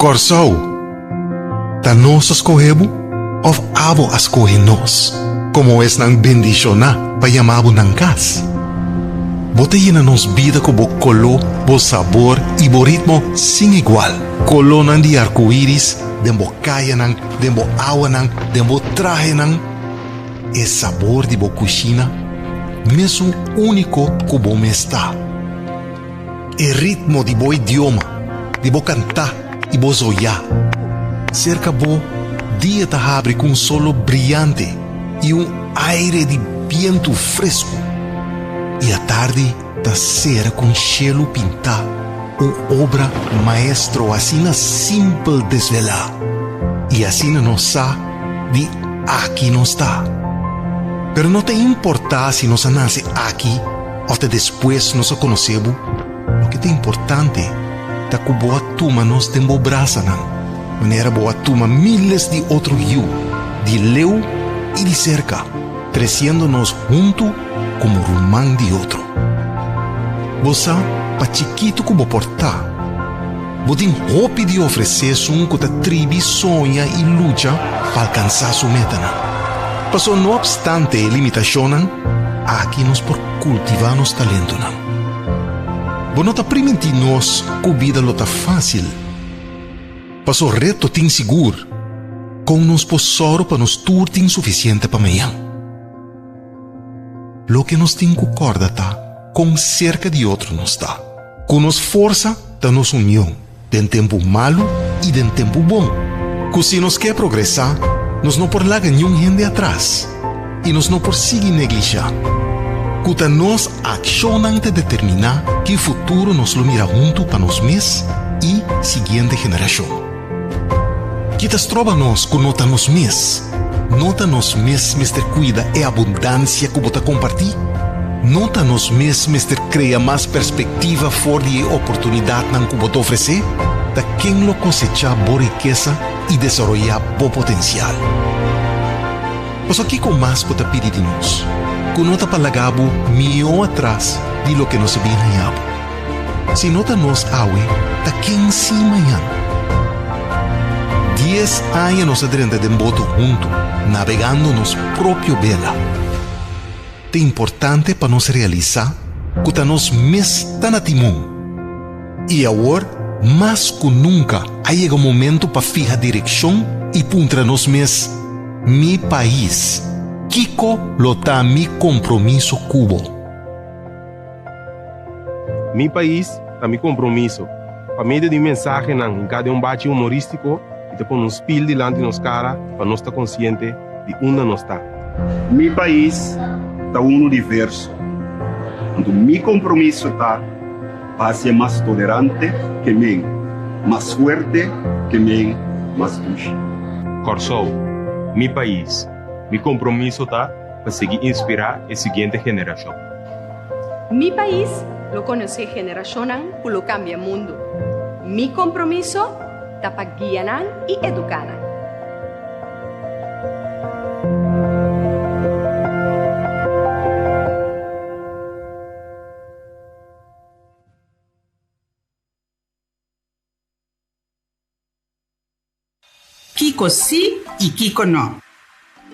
Kòrsou, ta nos a skohe bo òf abo a skohe nos komo esnan bendishoná pa yama bo nan kas? Bo ta yena nos bida ku bo koló, bo sabor i bo ritmo sin igual. Kolónan di arkoiris den bo kayanan, den bo awanan, den bo trahenan. E sabor di bo kushina mesun úniko ku bo mes ta. E ritmo di bo idioma, di bo kantá i bo zoyá. Serka bo, dia ta habri ku un solo briante i un aire di bientu fresku. I atardi ta sera ku un shelu pintá, un obra maestro asina simpel desvelá. I asina nos sa di aki nos ta. Pero no ta importá si nos a nase aki Òf ta despues nos a konosé bo? Loke ta importante ta ku bo a tuma nos den bo brasanan, manera bo a tuma míles di otro yu, di leu i di serka, tresiendo nos huntu komo ruman di otro. Bo sa, pa chikitu ku bo por ta, bo tin hopi di ofresé esun ku ta tribi soña i lucha pa alkansá su metanan. Pasobra no opstante e limitashonnan, aki nos por kultivá nos talentonan. Bo no ta primintí nos ku bida lo ta fásil. Pasobra reto tin sigur. Kon nos por sòru pa nos tur tin sufisiente pa mañan? Loke nos tin ku kòrda ta kon serka di otro nos ta. Ku nos forsa ta nos union den tempu malu i den tempu bon. Ku si nos ke progresá, nos no por laga niun hende atras i nos no por sigui neglishá. Ku ta nos akshonnan ta determiná ki futuro nos lo mira huntu pa nos mes i siguiente generashon. Ki ta stroba nos ku no ta nos mes? No ta nos mes mester kuida e abundansia ku bo ta kompartí? No ta nos mes mester krea mas perspektiva for di e oportunidatnan ku bo ta ofresé? Ta ken lo kosechá bo rikesa i desaroyá bo potensial? Pasobra kiko mas bo ta pidi di nos ku no ta pa laga bo mihó atras di loke nos a bin haña bo? Si no ta nos awe, ta ken si mañan? Dies aña nos a drenta den boto huntu, nabegando nos propio bela. Ta importante pa nos realisá ku ta nos mes ta na timon. I awor, mas ku nunka, a yega momento pa fiha direkshon i puntra nos mes, Mi pais, kiko lo ta mi kompromiso ku bo? Mi pais ta mi kompromiso. Pa medio di mensahenan hinká den un bachi humorístiko i ta pone un spil dilanti nos kara pa nos ta konsiente di unda nos ta. Mi pais ta unu diverso, anto mi kompromiso ta pa hasié mas tolerante ke men, mas fuerte ke men, mas dushi. Kòrsou, mi pais, mi kompromiso ta pa sigui inspirá e siguiente generashon. Mi pais lo konosé generashonnan ku lo kambia mundu. Mi kompromiso ta pa guia nan i eduká nan. Kiko sí i kiko nò.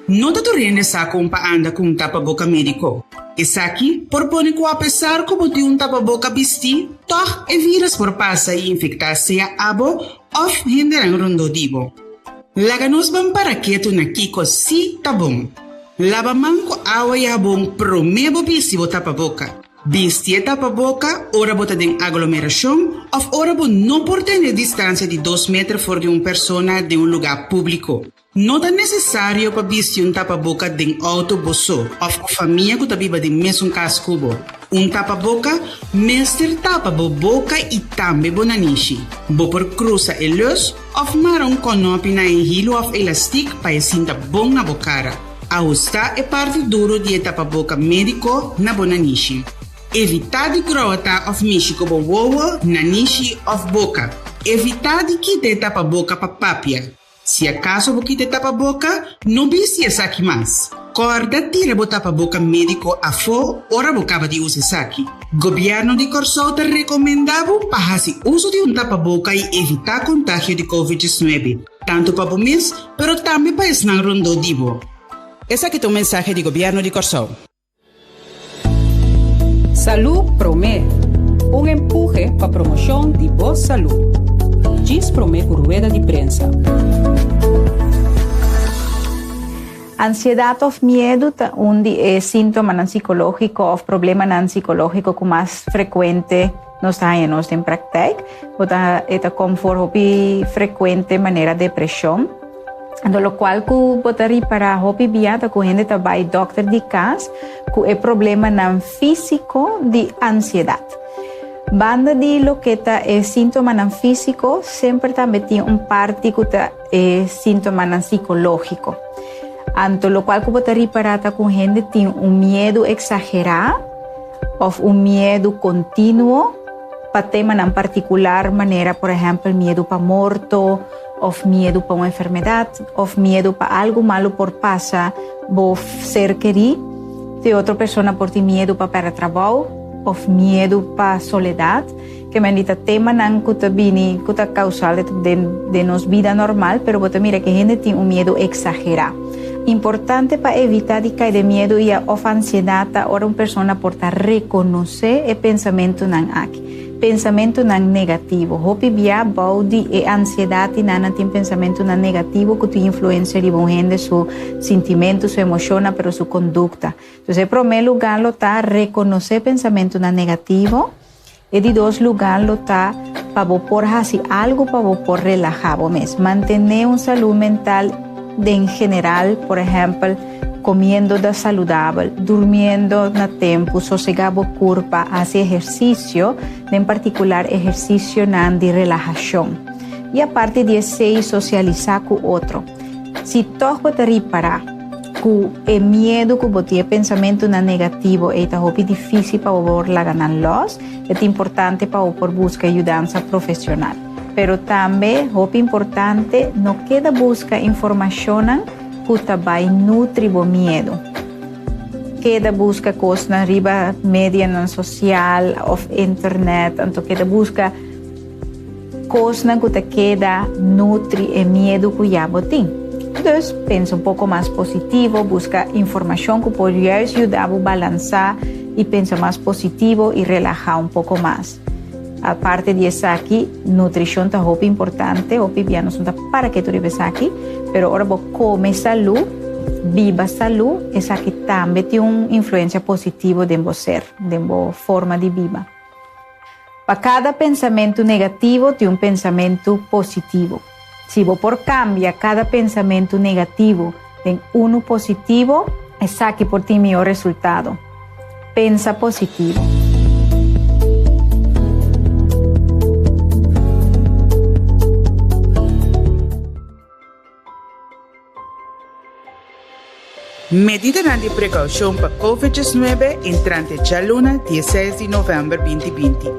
No ta tur hende sa kon pa anda ku un tapaboka médiko. Esaki por pone ku apesar ku bo tin un tapaboka bistí, tòg e vírus por pasa i infektá sea abo òf hendenan rondó di bo. Laga nos ban para ketu na kiko sí ta bon. Laba man ku awa i habon promé bo bisti bo tapaboka. Bisti e tapaboka ora bo ta den aglomerashon òf ora bo no por tene distansia di dos meter for di un persona den un lugá públiko. No ta nesesario pa bisti un tapaboka den outo bo so òf ku famia ku ta biba den mesun kas ku bo. Un tapaboka mester tapa bo boka i tambe bo nanishi. Bo por krusa e lus òf mara un kònòpi na e hilu òf elastik pa e sinta bon na bo kara. Ahustá e parti duru di e tapaboka médiko na bo nanishi. Evitá di grota òf mishi ku bo wowo, nanishi òf boka. Evitá di kita e tapaboka pa papia. Si akaso bo kita e tapaboka, no bisti esaki mas. Kòrda tira bo tapaboka médiko afó ora bo kaba di usa esaki. Gobièrnu di Kòrsou ta rekomendá bo pa hasi uso di un tapaboka i evitá kontagio di Covid diesnuebe, tantu pa bo mes, pero tambe pa esnan rondó di bo. Esaki ta un mensahe di Gobièrnu di Kòrsou. Salú Promé, un empuhe pa promoshon di bo salú. Djis promé ku rueda di prensa. Ansiedat òf miedu ta un di e síntomanan sikológiko òf problemanan sikológiko ku mas frekuente nos ta haña nos den praktijk. Bo ta e ta kom for hopi frekuente manera depreshon. Anto lokual ku bo ta ripará hopi bia ta ku hende ta bai dòkter di kas ku e problemanan físiko di ansiedat. Banda di loke ta e síntomanan físiko, semper tambe tin un parti ku ta e síntomanan sikológiko. Anto lokual ku bo ta ripará ta ku hende tin un miedu eksagerá òf un miedu kontinuo pa temanan partikular manera por ehèmpel miedu pa morto, Of miedu pa un enfermedat, of miedu pa algu malu por pasa bo ser kerí. Te otro persona por tin miedu pa pèrdè trabou, of miedu pa soledat. Ke men di ta temanan ku ta bini, ku ta kausal den den nos bida normal, pero bo ta mira ke hende tin un miedu eksagerá. Importante pa evitá di kai den miedu i of ansiedat ta ora un persona por ta rekonosé e pensamentunan aki. Pensamentunan negativo. Hopi bia bou di e ansiedat i nan nan tin pensamentunan negativo ku tin influensia riba un hende su sintimentu, su emoshonnan, pero su kondukta. Entonces e promé lugá lo ta rekonosé pensamentunan negativo. E di dos lugá lo ta pa bo por hasi algu pa bo por relahá bo mes. Mantené un salú mental den general, por ehèmpel, Comiendo da saludabel, durmiendo na tempu, sosega bo curpa, haci ehercicio, den particular ehercicionan di relahacion. Y aparte di esey socialisa cu otro. Si tog bo ta ripara cu e miedo cu bo tin, e pensamentonan negativo ey ta hopi dificil pa bo por laga nan los, e ta importante pa bo por busca yudansa profesional. Pero tambe, hopi importante, no keda busca informacionnan Ku ta bai nutri bo miedu. Keda buska kosnan riba medianan sosial òf internet, anto keda buska kosnan ku ta keda nutri e miedu ku ya bo tin. Dus, pensa un poko mas positivo, buska informashon ku por juist yuda bo balansá i pensa mas positivo i relahá un poko mas. Aparte di esaki, nutrishon ta hopi importante, hopi bia nos no ta para ketu riba esaki, pero ora bo kome salú, biba salú, esaki tambe tin un influensia positivo den bo ser, den bo forma di biba. Pa kada pensamentu negativo tin un pensamentu positivo. Si bo por kambia kada pensamentu negativo den unu positivo, esaki por tin mihó resultado. Pensa positivo. Medidanan di prekoushon pa Covid diesnuebe entrante djaluna dieseis di novèmber binti binti.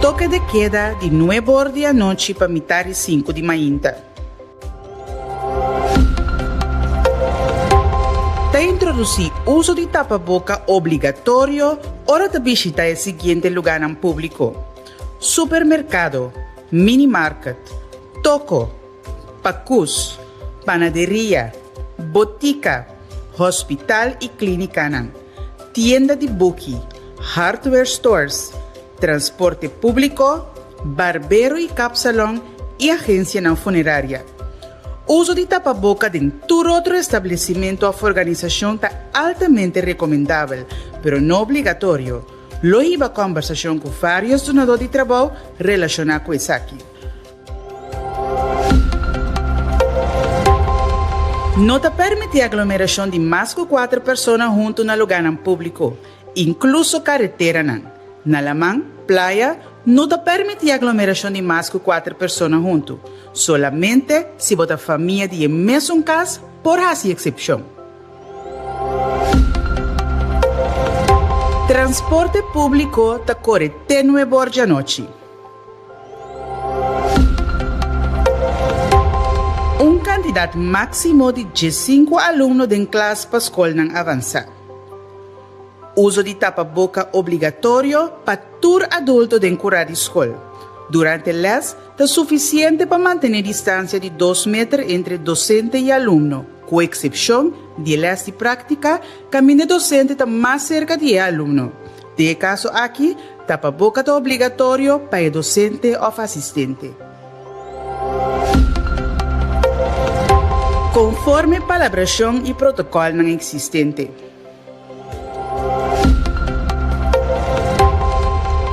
Toke de keda di nuebe or di anochi pa mitar di sinku di mainta. Ta introdusí uso di tapaboka obligatorio ora ta bishita e siguiente lugánan públiko, supermerkado, minimarket, toko, pakus, panaderia, botika, hospital i klínikanan, tienda di buki, hardware stores, transporte públiko, barbero i kapsalon i agensianan funeraria. Uso di tapaboka den tur otro establesimentu òf organisashon ta altamente rekomendabel, pero no obligatorio. Lo hiba kòmbersashon ku vários dunadó di trabou relashoná ku esaki. No ta permití aglomerashon di mas ku kuater persona huntu na lugánan públiko, inkluso kareteranan. Na laman, playa, no ta permití aglomerashon di mas ku kuater persona huntu. Solamente si bo ta famia di e mesun kas por hasi eksepshon. Transporte públiko ta kore te nuebor djanochi. Un. kantidat máksimo di diesinku alumno den klas pa skolnan avansá. Uso di tapaboka obligatorio pa tur adulto den kurá di skol. Durante lès ta sufisiente pa mantené distansia di dos meter entre dosente i alumno, ku eksepshon di e lès di práktika kaminda e dosente ta mas serka di e alumno. Den e kaso aki, tapaboka ta obligatorio pa e dosente òf asistente. Konforme palabrashon i protokòlnan eksistente.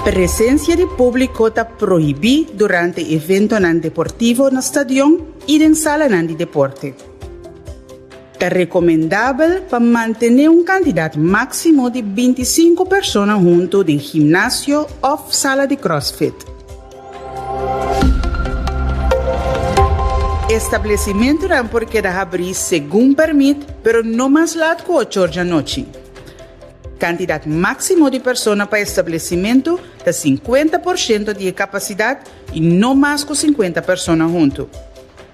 Presensia di públiko ta prohibí durante eventonan deportivo na stadion i den salanan di deporte. Ta rekomendabel pa mantené un kantidat máksimo di bintisinku persona huntu den gimnasio òf sala di crossfit. Establesimentunan por keda habrí segun pèrmit, pero no mas lat ku ocho or djanochi. Kantidat máksimo di persona pa establesimentu ta 50 porshento di e kapasidat i no mas ku 50 persona huntu.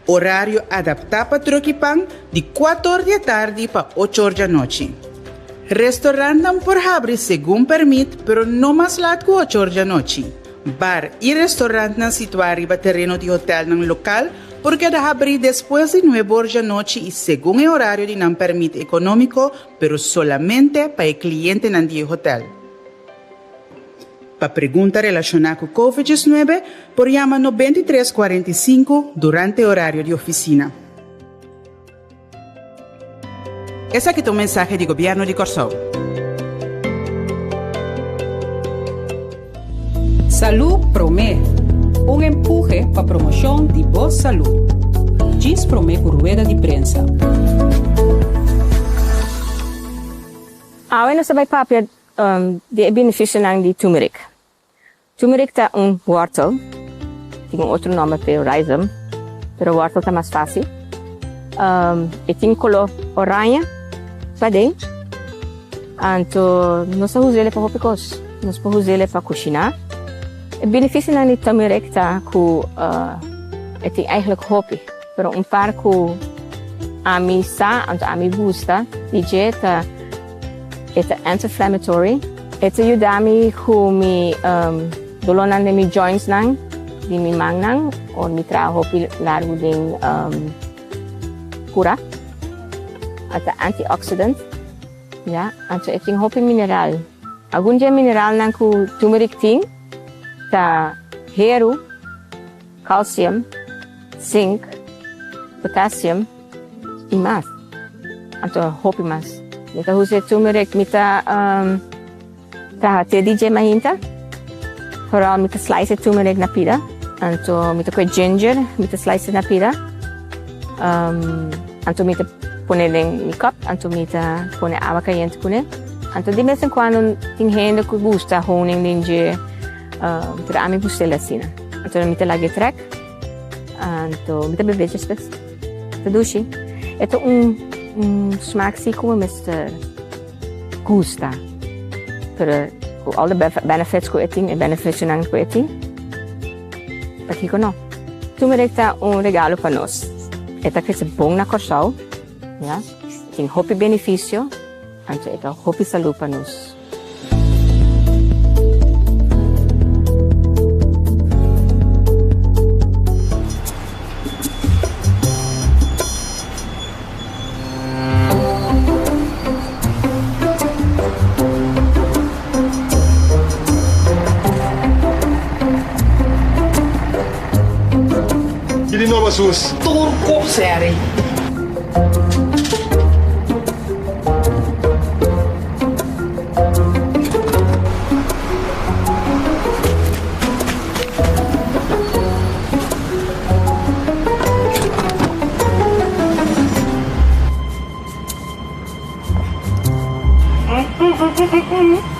Orario adaptá pa trùk i pan di kuater or di atardi pa ocho or djanochi. Restorantnan por habri segun pèrmit, pero no mas lat ku ocho or djanochi. Bar i restorantnan situá riba tereno di hotèlnan lokal por keda habrí despues di nuebe or djanochi i segun e orario di nan pèrmit ekonómiko, pero solamente pa e klientenan di e hotèl. Pa pregunta relashoná ku Covid 19 por yama 93 45 durante orario di ofisina. Esaki ta un mensahe di Gobièrnu di Kòrsou. Salú Promé, un empuhe pa promoshon di bo salú. Djis promé ku rueda di prensa. Awe nos ta bai papia di e benefisionan di turmeric. Turmeric ta un wortel, tin un otro nomber p'e rhizome, pero wortel ta mas fácil. E tin color oranje paden, anto nos ta us'e pa hopi cos. Nos por us'e pa cushiná. E beneficionan di turmeric ta cu e tin eigenlijk hopi, pero un par cu ami sa, anto ami gusta di dje ta E ta anti-inflammatory. E ta yuda mi ku mi dolónan den mi jointsnan, di mi mannan, ora mi traha hopi largu den kura. E ta antioxidant, ya. Anto e tin hopi mineral. Algun di e mineralnan ku turmeric tin ta heru, calcium, zinc, potassium y mas. Anto hopi mas. Mi ta usa e turmeric, mi ta traha te di dje mainta. Vooral mi ta slice e turmeric na pida. Anto mi ta koe ginger, mi ta slice na pida. Anto mi ta pone den mi cup, anto mi ta pone awa cayente cune. Anto di bes en cuando tin hende cu gusta honing den dje, pero ami gusta el asina. Anto mi ta laga e trek, anto mi ta bebe despues. Ta dushi. E ta un un smaak si ku mi mester gusta. Pero ku all the benefits ku e tin, e beneficionan ku e tin, pakiko no? Turmeric ta un regalo pa nos. E ta krese bon na Kòrsou, ya. E tin hopi beneficio, anto e ta hopi salú pa nos. Ki di nobo sus? Tur kop seri.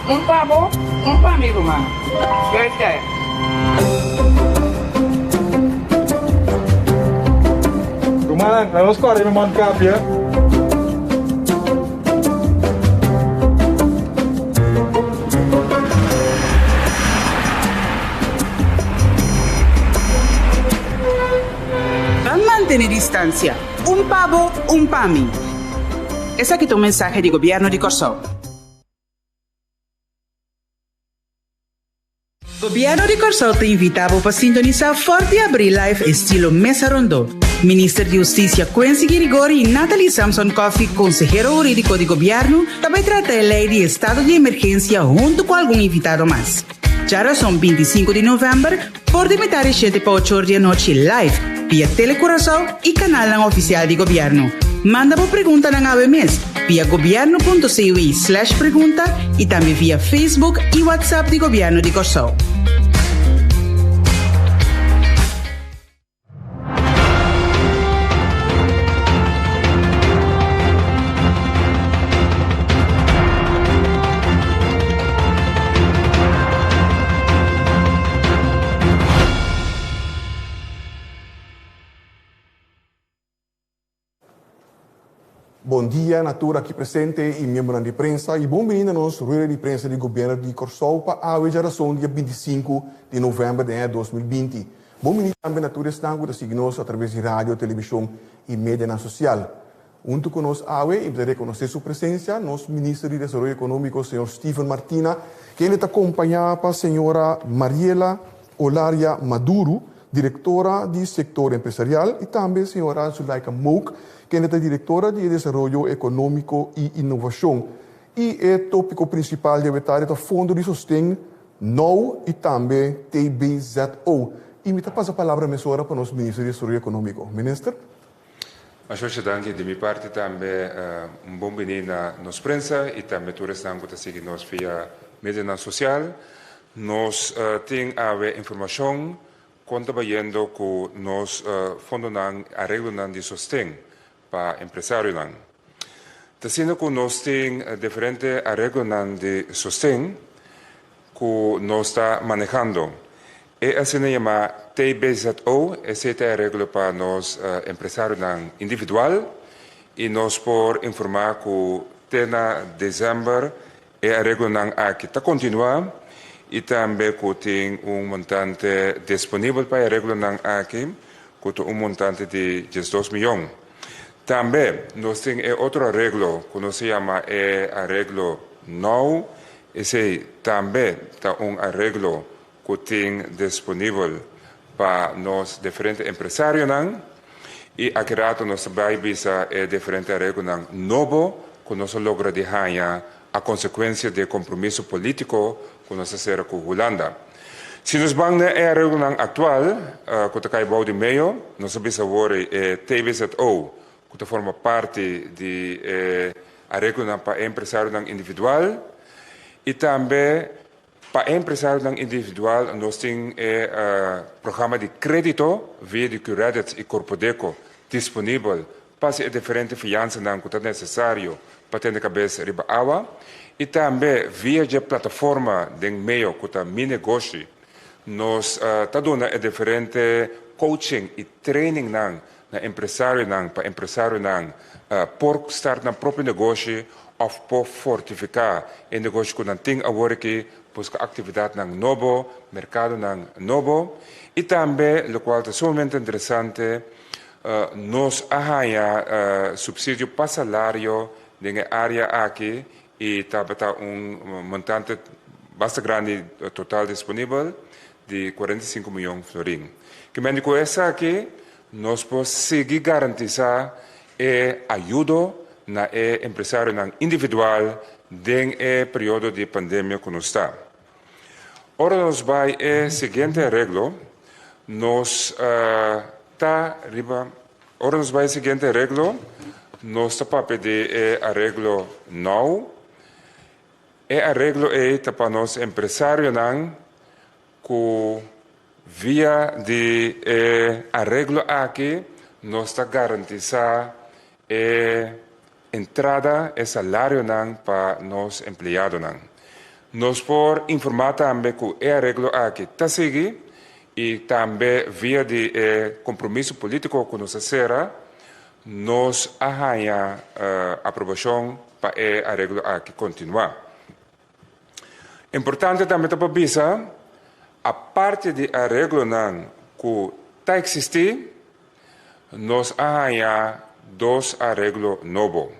Un pa bo, un pa mi ruman. Great day. Rumannan, laga nos kòrda riba mondkapje. Pa mantene. distansia. Un pa bo, un pa mi. Esaki ta un mensahe di Gobièrnu di Kòrsou. Gobièrnu di Kòrsou ta invitá bo pa sintonisá Fòrt di Abril Live estilo Mesa Rondó. Minister di Hustisia Quincy Girigorie i Nathalie Samson Coffie, konsehero hurídiko di gobièrnu, ta bai trata e lei di estado di emergensia huntu ku algun invitado mas. Djarason 25 di novèmber, for di mitar di shete pa ocho or di anochi live via Telecuraçao i kanalnan ofisial di gobièrnu. Manda bo preguntanan awe mes via gobierno punto cw slash pregunta i tambe via Facebook i WhatsApp di Gobièrnu di Kòrsou. Bon dia na tur aki presente y miembronan di prensa y bon bini na nos rueda di prensa di Gobierno di Corsou pa awe djarason dia 25 di november den aña 2020. Bon bini tambe na tur esnan cu ta sigui nos a traves di radio, television y medianan social. Hunto cu nos awe y ta reconoce su presencia nos Minister di Desaroyo Economico señor Steven Martina, kende ta compaña pa señora Mariela Olaria Maduro, directora di sector empresarial y tambe señora Zulaika Mook, kende ta directora di Desaroyo Economico y Innovacion. Y e topico principal di awe tarde ta Fondo di Sosten now y tambe TBZO. Y mi ta pasa palabra mesora pa nos Minister di Desaroyo Economico. Minister. Masha danki di mi parti tambe un bon bini na nos prensa y tambe tur esnan cu ta sigui nos via medianan social. Nos tin awe informacion con ta bayendo cu nos fondonan, areglonan di sosten pa empresarionan. Ta asina cu nos tin diferente areglonan di sosten cu nos ta manehando. E asina yama TBZO, esey ta e areglo pa nos empresarionan individual y nos por informa cu te na december e areglonan aki ta continua y tambe cu tin un montante disponibel pa e areglonan aki cu ta un montante di 12 miyon. Tambe nos tin e otro areglo cu nos ta yama e areglo now, esey tambe ta un areglo cu tin disponibel pa nos diferente empresarionan y aki rato nos ta bay bisa e diferente areglonan nobo cu nos a logra di haya a consecuencia di e compromiso politico cu nos a cera cu Hulanda. Si nos ban na e areglonan actual cu ta cay bou di meyo, nos a bisa awor e TBZO cu ta forma parti di e areglonan pa e empresarionan individual y tambe Pa e empresarionan individual nos tin e programa di kredito via di Qredits i Korpodeko disponibel pa hasi e diferente fiansanan ku ta nesesario pa tene kabes riba awa i tambe via dje plataforma den meo ku ta Mi Negoshi nos ta duna e diferente coaching i trainingnan na empresarionan pa empresarionan por start nan propio negoshi òf por fortifiká e negoshi ku nan tin awor aki, buska aktividatnan nobo, merkadonan nobo i tambe lokual ta sumamente interesante nos a haña supsidio pa salario den e área aki i tabata un montante basta grandi total disponibel di 45 miyon florin. Kimendi ku esaki nos por sigui garantisá e ayudo na e empresarionan individual den e periodo di pandemia ku nos ta. Ora nos bai e siguiente areglo, nos ta riba Ora nos bai e siguiente areglo, nos ta papia di e areglo nou. E areglo ei ta pa nos empresarionan ku via di e areglo aki nos ta garantisá e entrada, e salarionan pa nos empleadonan. Nos por informá tambe ku e areglo aki ta sigui i tambe via di e kompromiso polítiko ku nos a sera, nos a haña aprobashon pa e areglo aki kontinuá. Importante tambe ta pa bisa, aparte di areglonan ku ta eksistí, Nos a haña dos areglo nobo.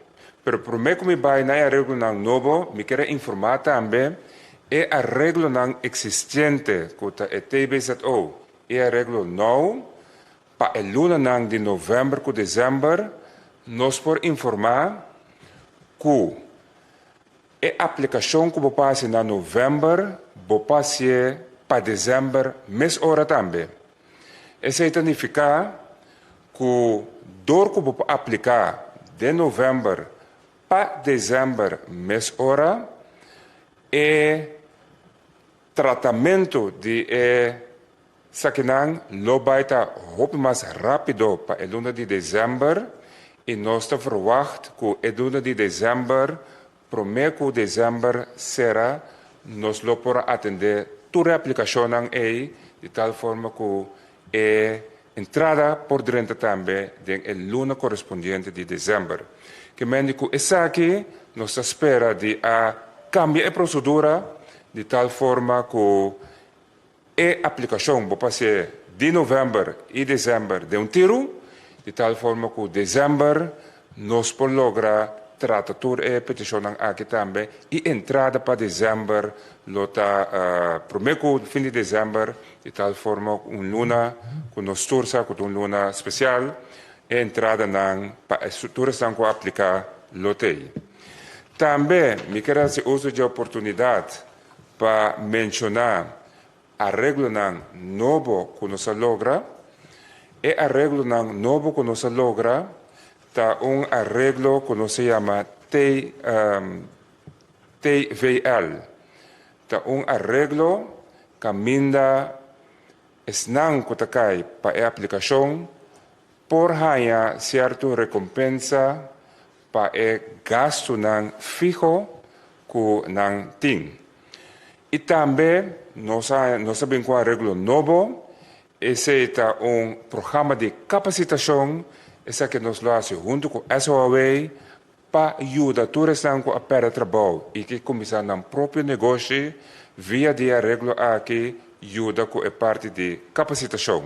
Pero promé ku mi bai na e areglonan nobo, mi kier a informá tambe e areglonan eksistente ku ta e TBZO i e areglo nou pa e lunanan di novèmber ku desèmber. Nos por informá ku e aplikashon ku bo por hasi na novèmber, bo por hasié pa desèmber mes ora tambe. Esei ta nifiká ku dor ku bo por apliká den novèmber pa desèmber mes ora, e tratamentu di e sakinan lo bai ta hopi mas rápido pa e luna di desèmber i nos ta verwagt ku e luna di desèmber Promé ku desèmber sera nos lo por a atendé tur e aplikashonnan ei di tal forma ku e entrada por drenta tambe den e luna korespondiente di desèmber. Ke mende ku esaki nos ta spera di a kambia e prosedura di tal forma ku E aplikashon bo pas'é di novèmber i desèmber den un tiru, di tal forma ku desèmber nos por logra trata tur e petishonnan aki tambe i entrada pa desèmber lo ta promé ku fin di desèmber, di tal forma ku un luna ku nos tur sa ku ta un luna spesial, e entradanan pa e tur esnan ku a apliká lo t'ei. Tambe mi ker hasi uso dje oportunidat Pa menshoná areglonan nobo ku nos a logra, E areglonan nobo ku nos a logra ta un areglo ku nos ta yama TVL. Ta un areglo kaminda esnan ku ta kai pa e aplikashon por haña sierto rekompensa pa e gastunan fiho ku nan tin. I tambe nos a nos a bin ku un areglo nobo, esei ta un programa di kapasitashon, esaki nos lo hasi huntu ku SOAW pa yuda tur esnan ku a pèrdè trabou i ke kuminsá nan propio negoshi via di e areglo aki yuda ku e parti di kapasitashon.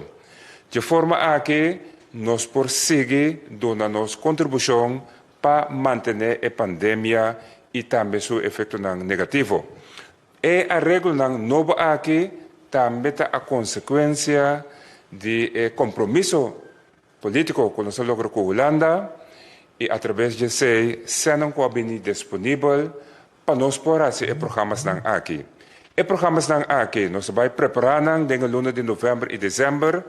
Dje forma aki nos por sigui duna nos kontribushon pa mantené e pandemia i tambe su efektonan negativo. E areglonan nobo aki tambe ta a konsekuensia di e kompromiso polítiko ku nos a logra ku Hulanda i atrabes di esei sènnan ku a bini disponibel pa nos por hasi e programasnan aki. E programasnan aki nos a bai prepará nan den e luna di novèmber i desèmber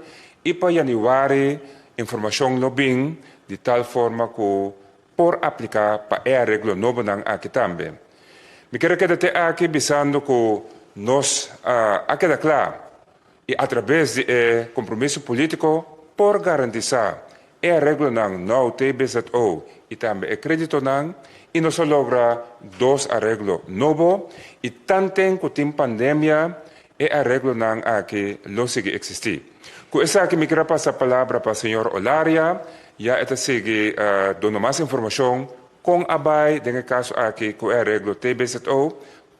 i pa yanüari informashon lo bin di tal forma ku por apliká pa e areglo nobonan aki tambe. Mi ker a keda te aki bisando ku nos a keda kla i atrabes di e kompromiso polítiko por garantisá e areglonan nou TBZO i tambe e kreditonan i nos a logra dos areglo nobo i tanten ku tin pandemia e areglonan aki lo sigui eksistí. Ku esaki mi kier a pasa palabra pa señor Olaria ya e ta sigui duna mas informashon kon a bai den e kaso aki ku e areglo TBZO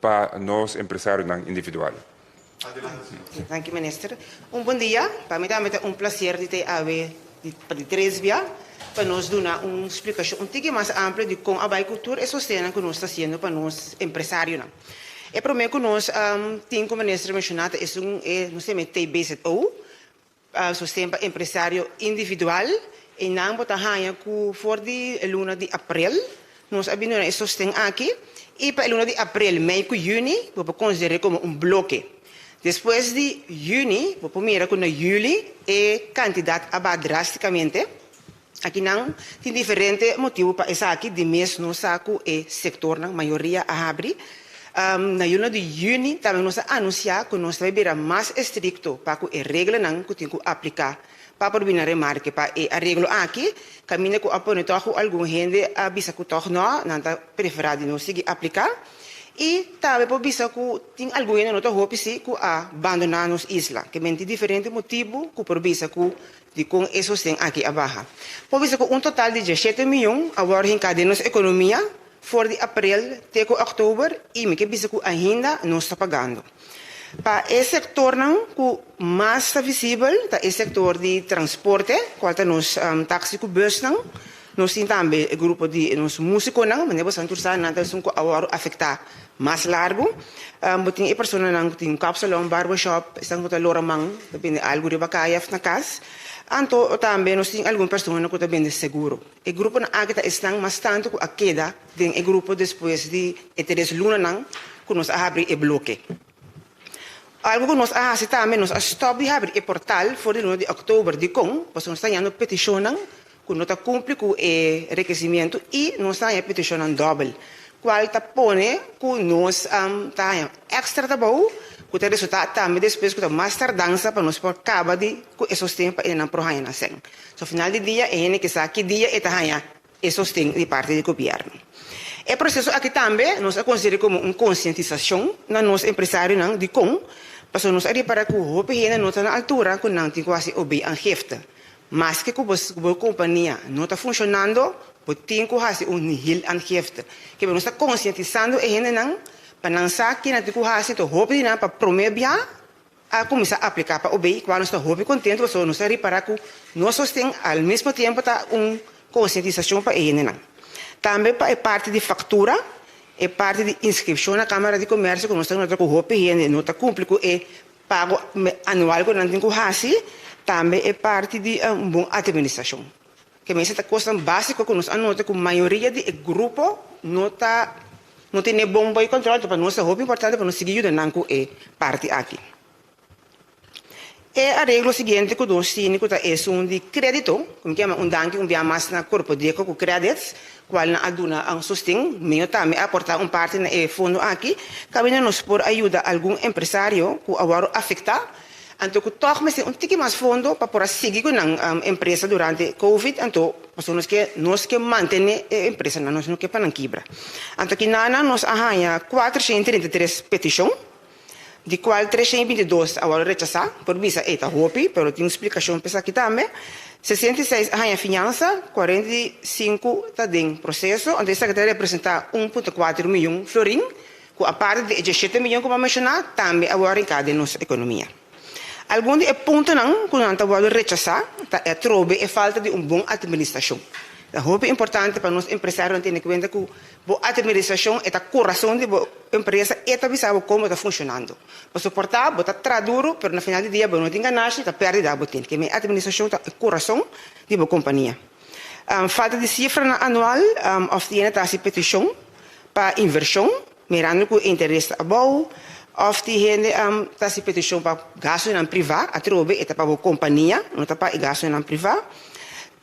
pa nos empresarionan individual. Danki minister. Un bon dia. Pa mi tambe ta un placer di ta awe di pa di tres bia pa nos duna un splikashon un tiki mas amplio di kon a bai ku tur e sostennan ku nos ta hasiendo pa nos empresarionan. E prome ku nos tin ku minister menshoná ta esun e nos ta yama e TBZO, Sosten pa empresario individual, einan bo ta haña ku for di e luna di aprel nos a bin duna e sosten aki i pa e luna di aprel, mei ku yüni bo por konsider'é komo un bloke. Despues di yüni bo por mira ku na yüli e kantidat a baha drástikamente. Akinan tin diferente motibu pa esaki, di mes nos sa ku e sektornan mayoria a habri. Na luna di yüni tambe nos a anunsiá ku nos ta bai bira mas estrikto pa ku e reglanan ku tin ku apliká pa por bini na remarke pa e areglo aki, kaminda ku a pone tòg ku algun hende a bisa ku tòg nò, nan ta preferá di no sigui apliká. I tambe por bisa ku tin algun hende no ta hopi si ku a bandoná nos isla. Ke men tin diferente motibu ku por bisa ku Dikon e sosten aki a baha? Por bisa ku un total di diashete mion a wòrdu hinká den nos ekonomia for di aprel te ku òktober i mi ke bisa ku ainda nos ta pagando. Pa e sektornan ku mas ta visibel ta e sektor di transporte, kual ta nos taksi ku busnan. Nos tin tambe e grupo di nos músikonan, manera boso tur sa nan ta esun ku a wòrdu afektá mas largu. Bo tin e personanan ku tin kapsalon, barbershop, esnan ku ta lora man, ta bende algu riba kaya òf na kas. Anto tambe nos tin algun persona ku ta bende seguro. E gruponan aki ta esnan mas tantu ku a keda den e grupo despues di e tres lunanan ku nos a habri e bloke. Algu ku nos a hasi tambe, nos a stòp di habri e portal for di luna di òktober. Dikon? Pasobra nos ta hañando petishonnan ku no ta kumpli ku e rekesimientu i nos ta haña petishonnan dòbel, kual ta pone ku nos ta haña èkstra trabou ku ta resultá tambe despues ku ta mas tardansa pa nos por kaba di ku e sosten pa e nan por haña nan sèn. So final di dia e hende ke sa ki dia e ta haña e sosten di parti di gobièrnu. E proseso aki tambe nos a konsider'é komo un konsientisashon na nos empresarionan dikon pasobra nos a ripará ku hopi hende no ta na altura ku nan tin ku hasi OB-aangifte. Maske ku bo bo kompania no ta funshonando, bo tin ku hasi un nihil-aangifte. Kebe nos ta konsientisando e hendenan pa nan sa ke nan tin ku hasi, enton hopi di nan pa promé bia a kuminsá apliká pa obey, kua nos ta hopi kontentu pasobra nos a ripará ku nos sosten al mismo tiempo ta un konsientisashon pa e hendenan. Tambe pa e parti di faktura, e parti di inskripshon na Kámara di Komèrsio ku nos ta nota ku hopi hende no ta kumpli ku e pago anual ku nan tin ku hasi, tambe e parti di un bon atministrashon. Ke mester ta kosnan básiko ku nos a nota ku mayoria di e grupo no ta no tene bon boi kòntròl, enton pa nos ta hopi importante pa nos sigui yuda nan ku e parti aki. E areglo siguiente ku nos tini ku ta esun di krédito, ku mi ke yama un danki un bia mas na Korpodeko ku Credits, kual nan a duna un sosten, meo tambe a aportá un parti na e fondo aki, kaminda nos por a yuda algun empresario ku a wòrdu afektá Anto ku tòg mester un tiki mas fondo pa por a sigui ku nan empresa durante covid, anto pasobra nos ke nos ke mantené e empresanan, nos no ke pa nan kibra. Anto kinanan nos a haña kuatershen i treinta i tres petishon, di kual treshen i binti dos a wòrdu rechasá, por bisa ei ta hopi, pero tin un splikashon pa esaki tambe. 66 a haña fiansa, 45 ta den proseso, anto esaki ta representá 1.4 miyon florin. Ku aparte di e diesshete miyon ku bo a menshoná, tambe a wòrdu hinká den nos ekonomia. Algun di e puntonan ku nan ta wòrdu rechasá ta e atrobe e falta di un bon atministrashon. Ta hopi importante pa nos empresarionan tene kuenta ku bo atministrashon e ta kurason di bo empresa, e ta bisa bo kon bo ta funshonando. Bo soportá, bo ta traha duru, pero na final di dia bo no tin ganashi, ta pèrdida bo tin. Keme atministrashon ta e kurason di bo kompania. Falta di sifranan anual òf di hende ta hasi petishon pa invershon, mirando ku interes ta abou, òf tin hende ta hasi petishon pa gastunan privá, atrobe e ta pa bo kompania, no ta pa e gastunan privá.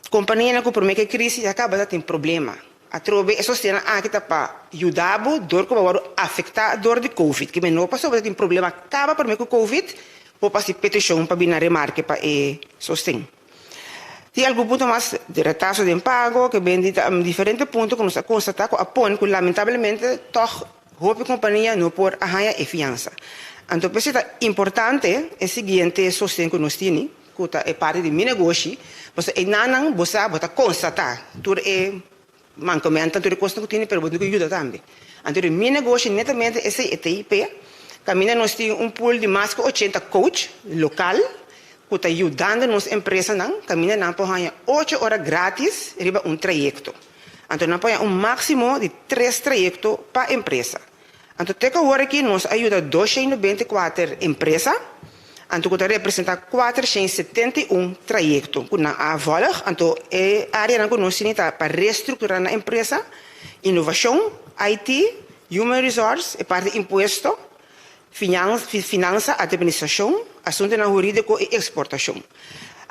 Kompanianan ku promé ku e krísis a kaba ta tin problema. Atrobe e sostennan aki ta pa yuda bo dor ku bo a wòrdu afektá dor di covid. Kimen no pasobra bo ta tin problema kaba promé ku covid, bo por hasi petishon pa bini na remarke pa e sosten. Tin algun punto mas di retraso den pago ke ben di diferente punto ku nos a konstatá ku a pone ku lamentablemente tòg hopi kompania no por a haña e fiansa. Anto p'esei ta importante e siguiente sosten ku nos tini, ku ta e parti di Mi Negoshi, pasobra einanan bo sa bo ta konstatá tur e Mankamentonan tur e kosnan ku tini pero bo tin ku yuda tambe. Anto di mi negoshi netamente esei e TIP, kaminda nos tin un pool di mas ku 80 coach lokal ku ta yudando nos empresanan kaminda nan por haña ocho ora gratis riba un trayekto. Anto nan por haña un máksimo di tres trayekto pa empresa. Anto te ku awor aki nos a yuda 294 empresa, anto ku ta representá 471 trayekto ku nan a vòlg. Anto e áreanan ku nos tene ta pa restrukturá nan empresa, inovashon, IT, human resource, e parti impuesto, finansa, atministrashon, asuntunan hurídiko i eksportashon.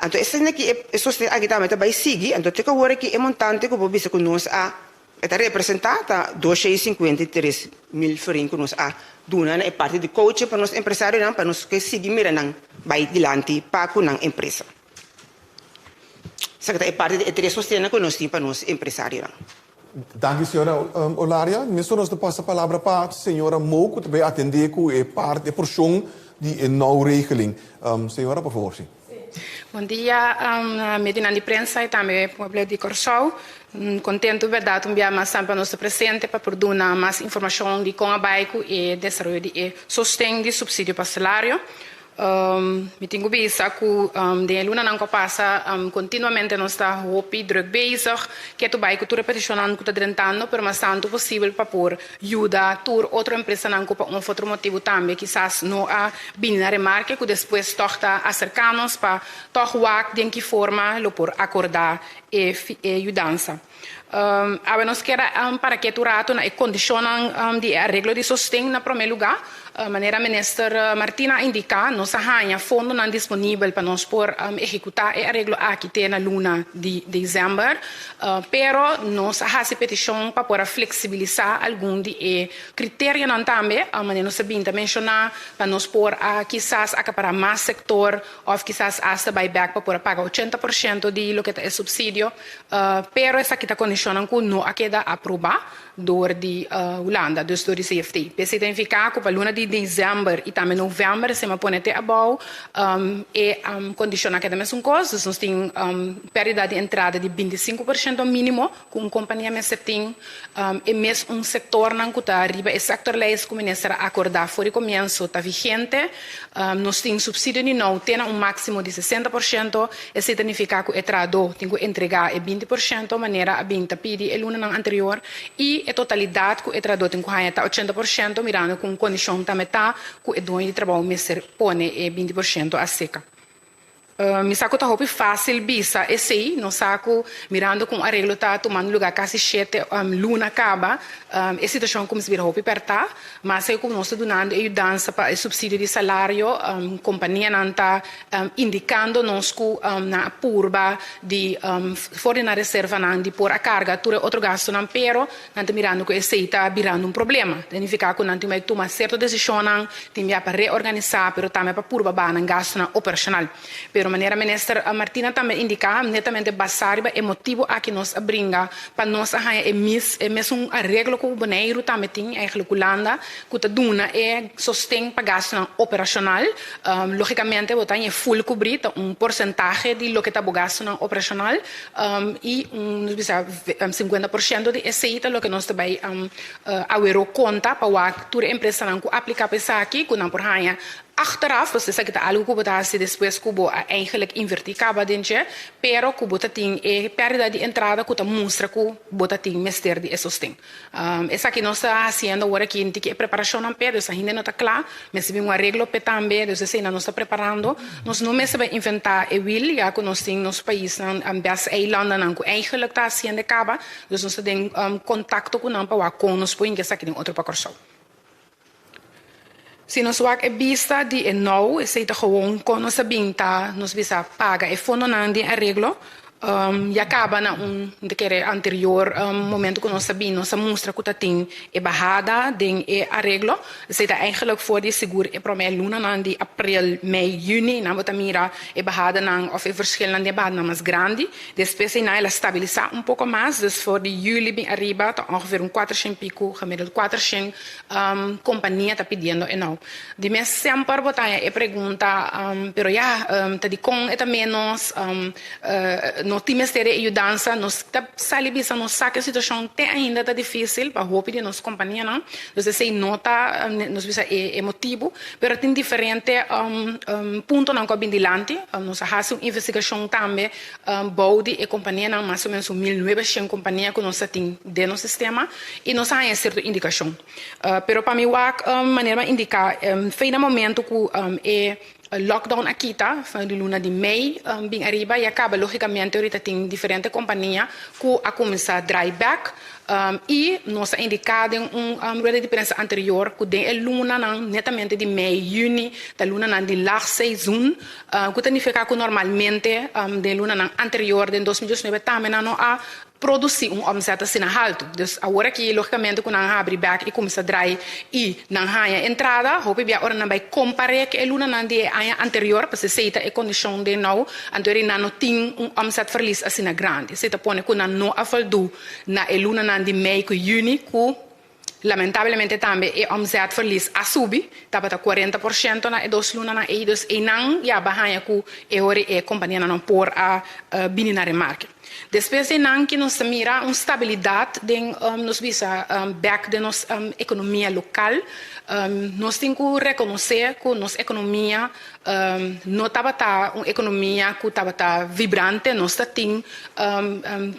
Anto esei aki e sosten aki tambe ta bai sigui. Anto te ku awor aki e montante ku bo bisa ku nos a E ta representá ta 253 mil florin ku nos a duna na e parti di coaching pa nos empresarionan pa nos ke sigui mira nan bai dilanti pa ku nan empresa. Esaki ta e parti di e tres sostennan ku nos tin pa nos empresarionan. Danki señora Olaria. Mesora nos ta pasa palabra pa señora Mo ku ta bai atendé ku e parti, e porshon di e nauwregeling. Señora por fabor si. Bon dia medionan di prensa i tambe pueblo di Kòrsou. Kontentu bèrdat un bia mas tambe pa nos ta presente pa por duna mas informashon di kon a bai ku e desaroyo di e sosten di supsidio pa salario. Mi tin ku bisa ku den e lunanan ku a pasa kontinuamente nos ta hopi drùk bezig ke tu bai ku tur e petishonnan ku ta drentando pero mas tantu posibel pa por yuda tur otro empresanan ku pa un òf otro motibu tambe kisas no a bini na remarke ku despues tòg ta aserká nos pa tòg wak den ki forma lo por akordá e yudansa. Awe nos kier a para ketu rato na e kondishonnan di e areglo di sosten na promé lugá. Manera Minister Martina a indiká, nos a haña fondonan disponibel pa nos por ehekutá e areglo aki te na luna di desèmber, pero nos a hasi petishon pa por a fleksibilisá algun di e kriterionan tambe, manera nos a bin ta menshoná, pa nos por a kisas akapará mas sektor òf kisas asta bai bèk pa por a paga 80% di loke ta e supsidio, pero esaki ta kondishonnan ku no a keda aprobá dor di Hulanda, dus dor di CFT. P'esei ta nifiká ku pa luna di desèmber i tambe novèmber esei a pone te abou e kondishonnan keda mesun kos, dus nos tin pèrdida di entrada di 25% mínimo ku un kompania mester tin e mes un sektornan ku ta riba e sektorlijst ku minister a akordá for di komienso ta vigente. Nos tin supsidio di nou te na un máksimo di 60%. Esei ta nifiká ku e trahadó tin ku entregá e 20% manera a bin ta pidi e lunanan anterior i e totalidat ku e trahadó tin ku haña ta 80% mirando ku un kondishon tambe ta ku e doño di trabou mester pone e 20% aseka. Mi sa ku ta hopi fásil bisa esei, nos sa ku mirando ku un areglo ta tumando lugá kasi shete luna kaba, e situashon kuminsá bira hopi pèrtá. Mas ei ku nos ta dunando e yudansa pa e supsidio di salario, kompanianan ta indikando nos ku nan a purba di for di nan reservanan di por a karga tur e otro gastunan, pero nan ta mirando ku esei ta birando un problema. Ta nifiká ku nan tin bai tuma sierto desishonnan, tin bia pa reorganisá, pero tambe pa purba baha nan gastunan operashonal. Pero manera Minister Martina tambe indiká, netamente basá riba e motibu aki nos a bringa pa nos a haña e mis e mesun areglo ku Boneiru tambe tin, eigenlijk Hulanda, ku ta duna e sosten pa gastunan operashonal. Lógikamente bo ta haña e ful kubrí, ta un porsentahe di loke ta bo gastunan operashonal i un nos bisa 50% di esei ta loke nos ta bai awero konta pa wak tur e empresanan ku apliká pa esaki ku nan por haña Achteraf, pues esaki ta algu ku bo ta hasi despues ku bo a eigenlijk invertí kaba den dje, pero ku bo ta tin e pèrdida di entrada ku ta mustra ku bo ta tin mester di e sosten. Esaki nos ta hasiendo awor aki tin ki e preparashonnan p'e, dus ainda no ta kla, mester bin un areglo p'e tambe, dus eseinan nos ta preparando. Nos no mester bai inventá e wiel, ya ku nos tin nos paisnan bes eilandanan ku eigenlijk ta hasiendo e kaba, dus nos ta den kontakto ku nan pa wak kon nos por hinka esaki den otro pa Kòrsou. Si nos wak e bista di e nou, esei ta gewoon kon nos a bin ta, nos bisa paga e fondonan den areglo. Ya kaba na un mi ta kere anterior momento ku nos a bin nos a mustra ku ta tin e bahada den e areglo. Esei ta eigenlijk for di sigur e promé lunanan di aprel, mei, yüni nan bo ta mira e bahadanan òf e verschilnan den e bahadanan mas grandi. Despues einan el a stabilisá un poko mas, dus for di yüli bin ariba ta ongeveer un kuatershen piku, gemiddeld kuatershen kompania ta pidiendo e nou. Di mes semper bo ta haña e pregunta, pero ya, ta dikon e ta ménos, no tin mester di e yudansa? Nos ta sali bisa nos sa ku e situashon te ainda ta difísil pa hopi di nos kompanianan, dus esei no ta nos bisa e motibu, pero tin diferente puntonan ku a bin dilanti. Nos a hasi un investigashon tambe Bou di e kompanianan, mas o ménos un 1900 kompania ku nos ta tin den nos sistema i nos a haña sierto indikashon. Pero pa mi wak manera mi a indiká, fei na momento ku e lockdown a kita, for di luna di mei bin ariba, ya kaba lógikamente orita tin diferente kompania ku a kuminsá drai bèk. I nos a indiká den un rueda di prensa anterior ku den e lunanan netamente di mei, yüni, ta lunanan di laagseizoen, ku ta nifiká ku normalmente den lunanan anterior den 2019 tambe nan no a produsí un omzet asina haltu. Dus awor aki lógikamente ku nan habri bèk i kuminsá drai i nan haña entrada, hopi bia ora nan bai kompar'é ku e lunanan di e aña anterior, pasobra esei ta e kondishon den nou, anto eri nan no tin un omzetverlies asina grandi. Esei ta pone ku nan no a voldu na e lunanan di mei ku yüni ku lamentablemente tambe e omzetverlies a subi, tabata 40% na e dos lunanan ei, dus einan ya ba haña ku e hori e kompanianan no por a bini na remarke. Despues di nan ki nos ta mira un stabilidat den nos bisa bek den nos ekonomia lokal. Nos tin ku rekonosé ku nos ekonomia no tabata un ekonomia ku tabata vibrante. Nos ta tin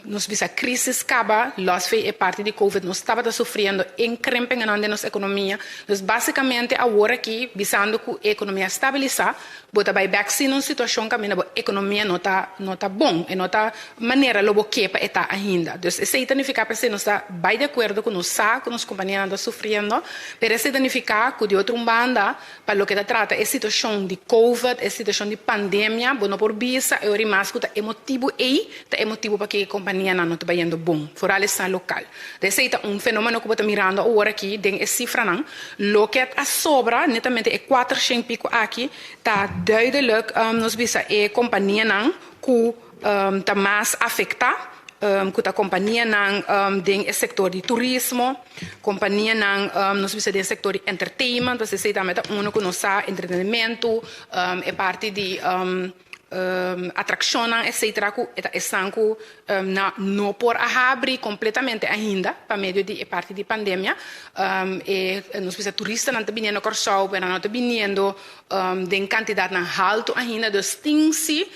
nos bisa krisis kaba lòs fe e parti di covid nos tabata sufriendo inkrimpingennan den nos ekonomia. Dus basikamente awor aki bisando ku e ekonomia a stabilisá Bo ta bai bek sin un situacion caminda bo economia no ta no ta bon, e no ta manera lo bo ke pa e ta ainda. Dus esey ta nifica p'esey nos ta bai di acuerdo cu nos sa cu nos companianan ta sufriendo, pero esey ta nifica cu di otro un banda pa loke ta trata e situacion di covid, e situacion di pandemia, bo no por bisa e ora y mas cu ta e motibo ey ta e motibo p'aki e companianan no ta bayendo bon, foral esnan local. Esey ta un fenomeno cu bo ta mirando awor aki den e cifranan. Loke a sobra, netamente e cuatershen pico aki, ta duidelijk nos bisa e companianan cu ta mas afecta, cu ta companianan den e sector di turismo, companianan nos bisa den e sector di entertainment, pasobra esey tambe ta uno cu nos sa, entretenimento, e parti di atraccionnan etcetera cu e ta esnan cu na no por a habri completamente ainda pa medio di e parti di pandemia. E nos bisa turistanan ta biniendo Corsou pero nan no ta biniendo den cantidadnan halto ainda dus tin si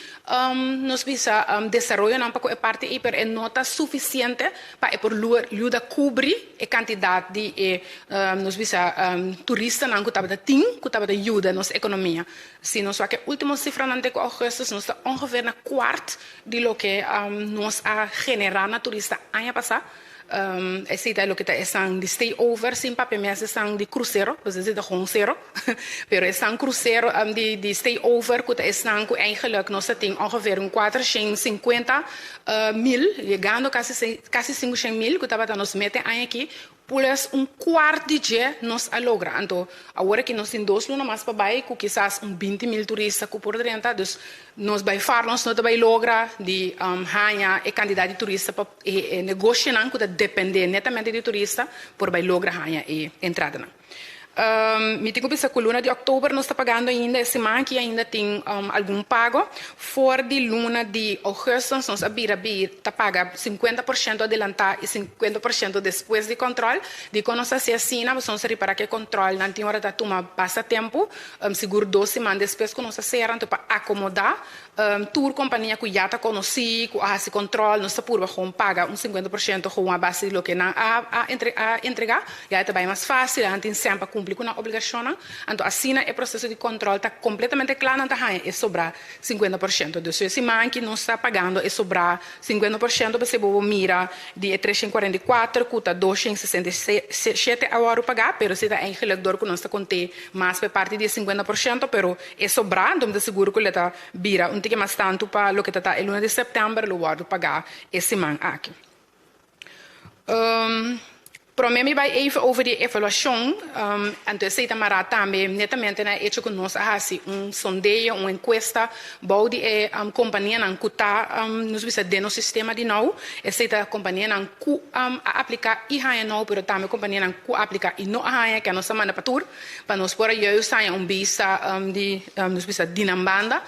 nos bisa desaroyonan pa cu e parti ey pero e no ta suficiente pa e por yuda cubri e cantidad di e nos bisa turistanan cu tabata tin cu tabata yuda nos economia. Si nos wak e ultimo sifranan te ku augustus, nos ta ongeveer na kuart di loke nos a generá na turista aña pasá. Esei ta loke ta esnan di stay over, sin papia mes esnan di krusero, pues esei ta gewoon sero. Pero esnan krusero di stay over ku ta esnan ku eigenlijk nos ta tin ongeveer un 450 mil, yegando kasi kasi 500 mil ku tabata nos meta e aña aki. Pues un kuart di dje nos a logra. Anto awor aki nos tin dos luna mas pa bai ku kisas un 20 mil turista ku por drenta. Dus nos bai far nos no ta bai logra di haña e kantidat di turista pa e negoshonan ku ta depende netamente di turista por bai logra haña e entradanan. Mi tin ku bisa ku luna di òktober nos ta pagando ainda, e siman aki ainda tin algun pago. For di luna di ougùstus nos a bira bi ta paga 50% adelantá i 50% despues di kòntròl. Dikon nos a hasi asina? Pasobra nos a ripará ku e kòntròlnan tin ora ta tuma basta tempu, sigur dos siman despues ku nos a sera, anto pa akomodá Tur kompania ku ya ta konosí, ku a hasi kòntròl, nos ta purba gewoon paga un 50% gewoon a base di loke nan a a entregá. Ya e ta bai mas fásil, nan tin sèn pa kumpli ku nan obligashonnan. Anto asina e proseso di kòntròl ta kompletamente kla, nan ta haña e sobrá 50%. Dus e siman aki nos ta pagando e sobrá 50% p'esei bo bo mira di e 344 ku ta 267 a wòrdu pagá, pero esei ta eigenlik dor ku nos ta kont'é mas pa e parti di e 50%, pero E sobrá, anto mi ta sigur ku lo ta bira un tiki mas tantu pa loke ta ta e luna di sèptèmber lo wòrdu pagá e siman aki. Promé mi bai even over di e evaluashon, anto esei ta mará tambe netamente na e echo ku nos a hasi un sondeo, un enkuesta bou di e kompanianan ku ta nos bisa den nos sistema di nou. Esei ta kompanianan ku a apliká i haña nou, pero tambe kompanianan ku a apliká i no a haña, ke nos ta manda pa tur. Pa nos por a juist haña un bista di, nos bisa di nan banda,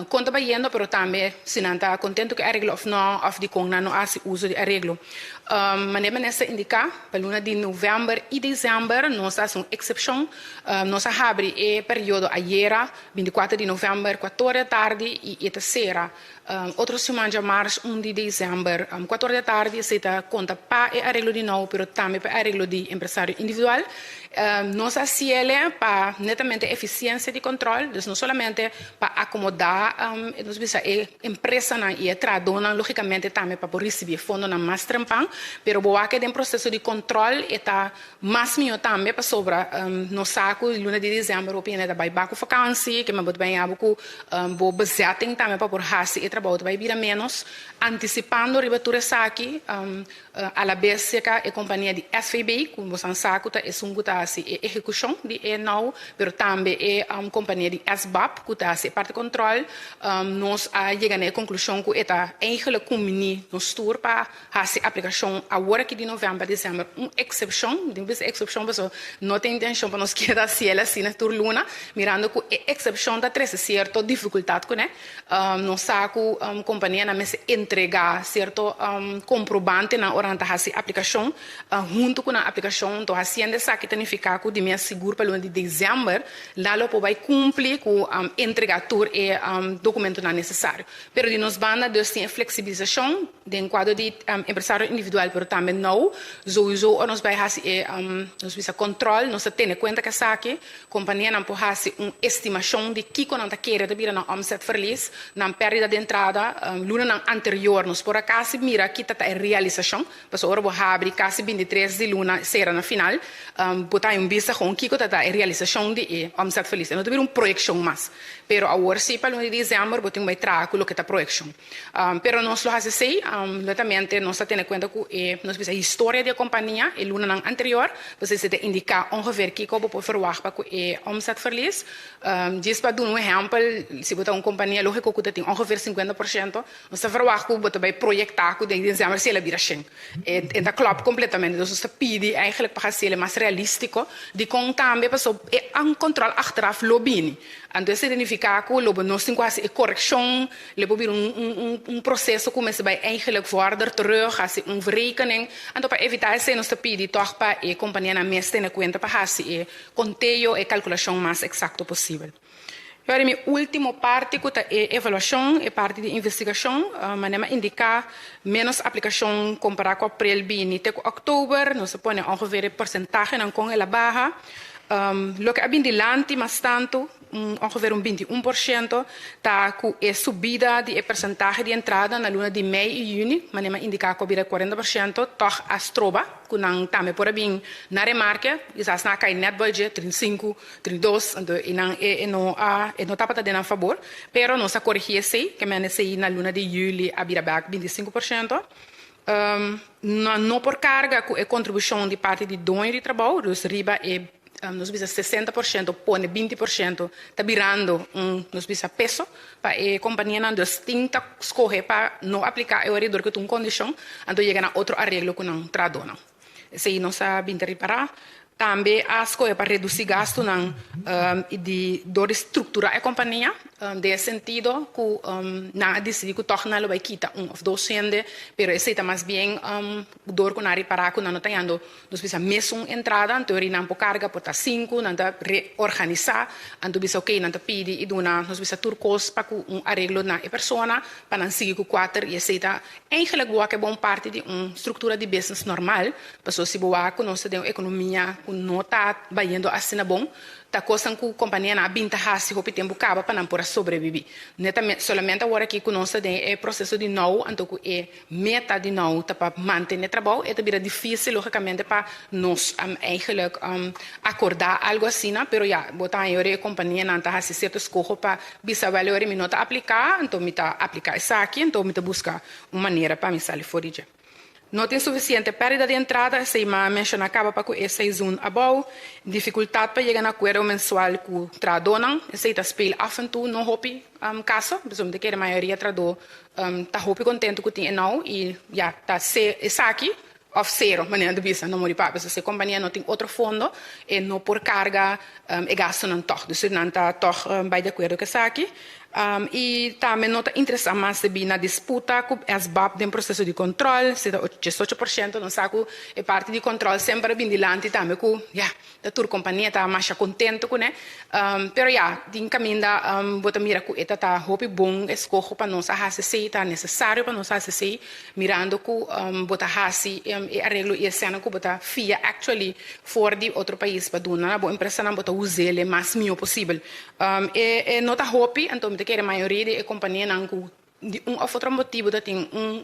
kon ta bayendo, pero tambe si nan ta contento cu e areglo of no, of dicon nan no a haci uso di areglo. Manera minister indica, pa luna di november y december nos a haci un excepcion. Nos a habri e periodo ayera, 24 di november, cuator di atardi y e ta cera otro siman djamars, 1 di december, cuator di atardi. Esey ta conta pa e areglo di nou, pero tambe pa e areglo di empresario individual. Nos a hasiele pa netamente eficiencia di control, dus no solamente pa acomoda nos bisa e empresanan y e trahadornan, logicamente tambe pa por ricibi e fondonan mas trempan, pero bo wak den proceso di control e ta mas miho tambe pasobra nos sa cu luna di december hopi hende ta bay bak cu vakantie, kimen bo ta bay abo cu bo bezetting tambe pa por haci e trabou ta bay bira menos, anticipando riba tur esaki. Alabes serka e kompania di SVB, ku bosan sa ku ta esun ku ta hasi e ehekushon di e now, pero tambe e kompania di SBAB ku ta hasi e parti kòntròl, nos a yega na e konklushon ku e ta eigenlijk kumbiní nos tur pa hasi aplikashon awor aki di novèmber, desèmber, un eksepshon, mi tin ku bisa eksepshon pasobra no tin intenshon pa nos keda hasiel asina tur luna, mirando ku e eksepshon ta trese sierto difikultat kuné. Nos sa ku kompanianan mester entregá sierto komprobantenan ora nan ta hasi aplikashon huntu ku nan aplikashon. Anto hasiendo esaki ta nifiká ku di mes sigur pa luna di desèmber nan lo por bai kumpli ku entregá tur e dokumentonan nesesario. Pero di nos banda dus tin e fleksibilisashon den kuadro di empresario individual pero tambe nou souiso ora nos bai hasi e nos bisa kòntròl nos ta tene kuenta ku esaki. Kompanianan por hasi un estimashon di kiko nan ta kere ta bira nan omzetverlies, nan pèrdida di entrada. Lunanan anterior nos por a kasi mira ki ta ta e realisashon, pasobra ora bo habri kasi bintitres di luna sera na final, bo ta haña un bista kon kiko ta ta e realisashon di e omzetverlies. E no ta bira un proyekshon mas. Pero awor si pa luna di desèmber bo tin ku bai traha ku loke ta proyekshon. Pero nos lo hasi esei, netamente nos ta tene kuenta ku e, nos bisa, historia di e kompania e lunanan anterior, pues esei ta indiká ongeveer kiko bo por ferwagt pa ku e omzetverlies. Djis pa duna un ehèmpel, si bo ta un kompania lógiko ku ta tin ongeveer 50%, nos ta ferwagt ku bo ta bai proyektá ku den desèmber si el a bira shen. E ta klòp kompletamente. Dus nos ta pidi eigentlik pa hasi el mas realístiko, dikon tambe pasobra e kòntròl achteraf lo bini. Anto esei ta nifiká ku lo bo nos tin ku hasi e korekshon. Lo por bira un un proceso cu mester bay eigenlijk vorder terug, haci un verrekening. Anto pa evita esey nos ta pidi toch pa e companianan mes tene cuenta pa haci e conteo, e calculacion mas exacto posibel. Y ora mi ultimo parti cu ta e evaluacion, e parti di investigacion, manera mi a indica menos aplicacion compara cu april bini te cu october, nos a pone ongeveer e porcentahenan con el a baha. Loke a bin dilanti mas tanto, ongeveer un 21%, ta ku e subida di e persentahe di entrada na luna di mei i yüni, manera mi a indiká ku a bira 40%, tòg a stroba ku nan tambe por a bin na remarke, kisas nan a kai nèt bòi dje, 35, 32, anto e nan e no a e no tabata den nan fabor, pero nos a korigí esei, ke mende esei na luna di yüli a bira bèk 25%. Nan no por karga ku e kontribushon di parti di doño di trabou, dus riba e nos bisa 60% pone 20% ta birando un nos bisa peso pa e kompanianan, dus tin ta skohe pa no apliká e ora dor ku ta un kondishon, anto yega na otro areglo ku nan trahadónan. Esei nos a bin ta ripará. Tambe a skohe pa redusí gastunan di dor di strukturá e kompania den e sentido ku nan a disidí ku tòg nan lo bai kita un òf dos hende, pero esei ta mas bien dor ku nan a ripará ku nan no ta yando nos bisa mesun entrada, anto ori nan por karga por ta sinku, nan ta reorganisá, anto bisa okey nan ta pidi i duna nos bisa tur kos pa ku un areglo na e persona pa nan sigui ku kuater i esei ta Eigenlijk bo wak e bon parti di un struktura di business normal, pasobra si bo wak ku nos ta den un ekonomia ku no ta bayendo asina bon, ta kosnan ku kompanianan a bin ta hasi hopi tempu kaba pa nan por a sobrebibí. Netamente, solamente awor aki ku nos ta den e proseso di nou, anto ku e meta di nou ta pa mantené trabou, e ta bira difísil lógikamente pa nos eigenlijk akordá algu asina, pero ya, bo ta haña ora e kompanianan ta hasi sierto eskoho pa Bisa wèl ora mi no ta apliká, anto mi ta apliká esaki, anto mi ta buska un manera pa mi sali for di dje. No tin sufisiente pèrdida di entrada, esei m'a menshoná kaba pa ku e seizoen abou, difikultat pa yega na akuerdo mensual ku trahadónan, esei ta speel af en toe, no hopi kaso, pasobra mi ta kere mayoria trahadó ta hopi kontentu ku tin e nou i ya ta esaki Of sero, manera ta bisa, no muri papia. So si e kompania no tin otro fondo, e no por karga e gastunan tòg. Dus nan ta tòg bai di akuerdo ku esaki. I tambe no ta interesá mas debí na disputa ku SBAB den proseso di kòntròl. Si ta 18%, nos sa ku e parti di kòntròl semper a bin dilanti tambe ku, ya, Ta tur kompania ta masha kontentu kuné. Pero ya, tin kaminda bo ta mira ku e ta ta hopi bon eskoho pa nos a hasi esei, ta nesesario pa nos hasi esei, mirando ku bo ta hasi e areglo i esena ku bo ta fia actually for di otro pais pa duna na bo empresanan, bo ta us'el e mas mihó posibel. E no ta hopi, anto mi ta kere mayoria di e kompanianan ku Di un of otro motibu ta tin un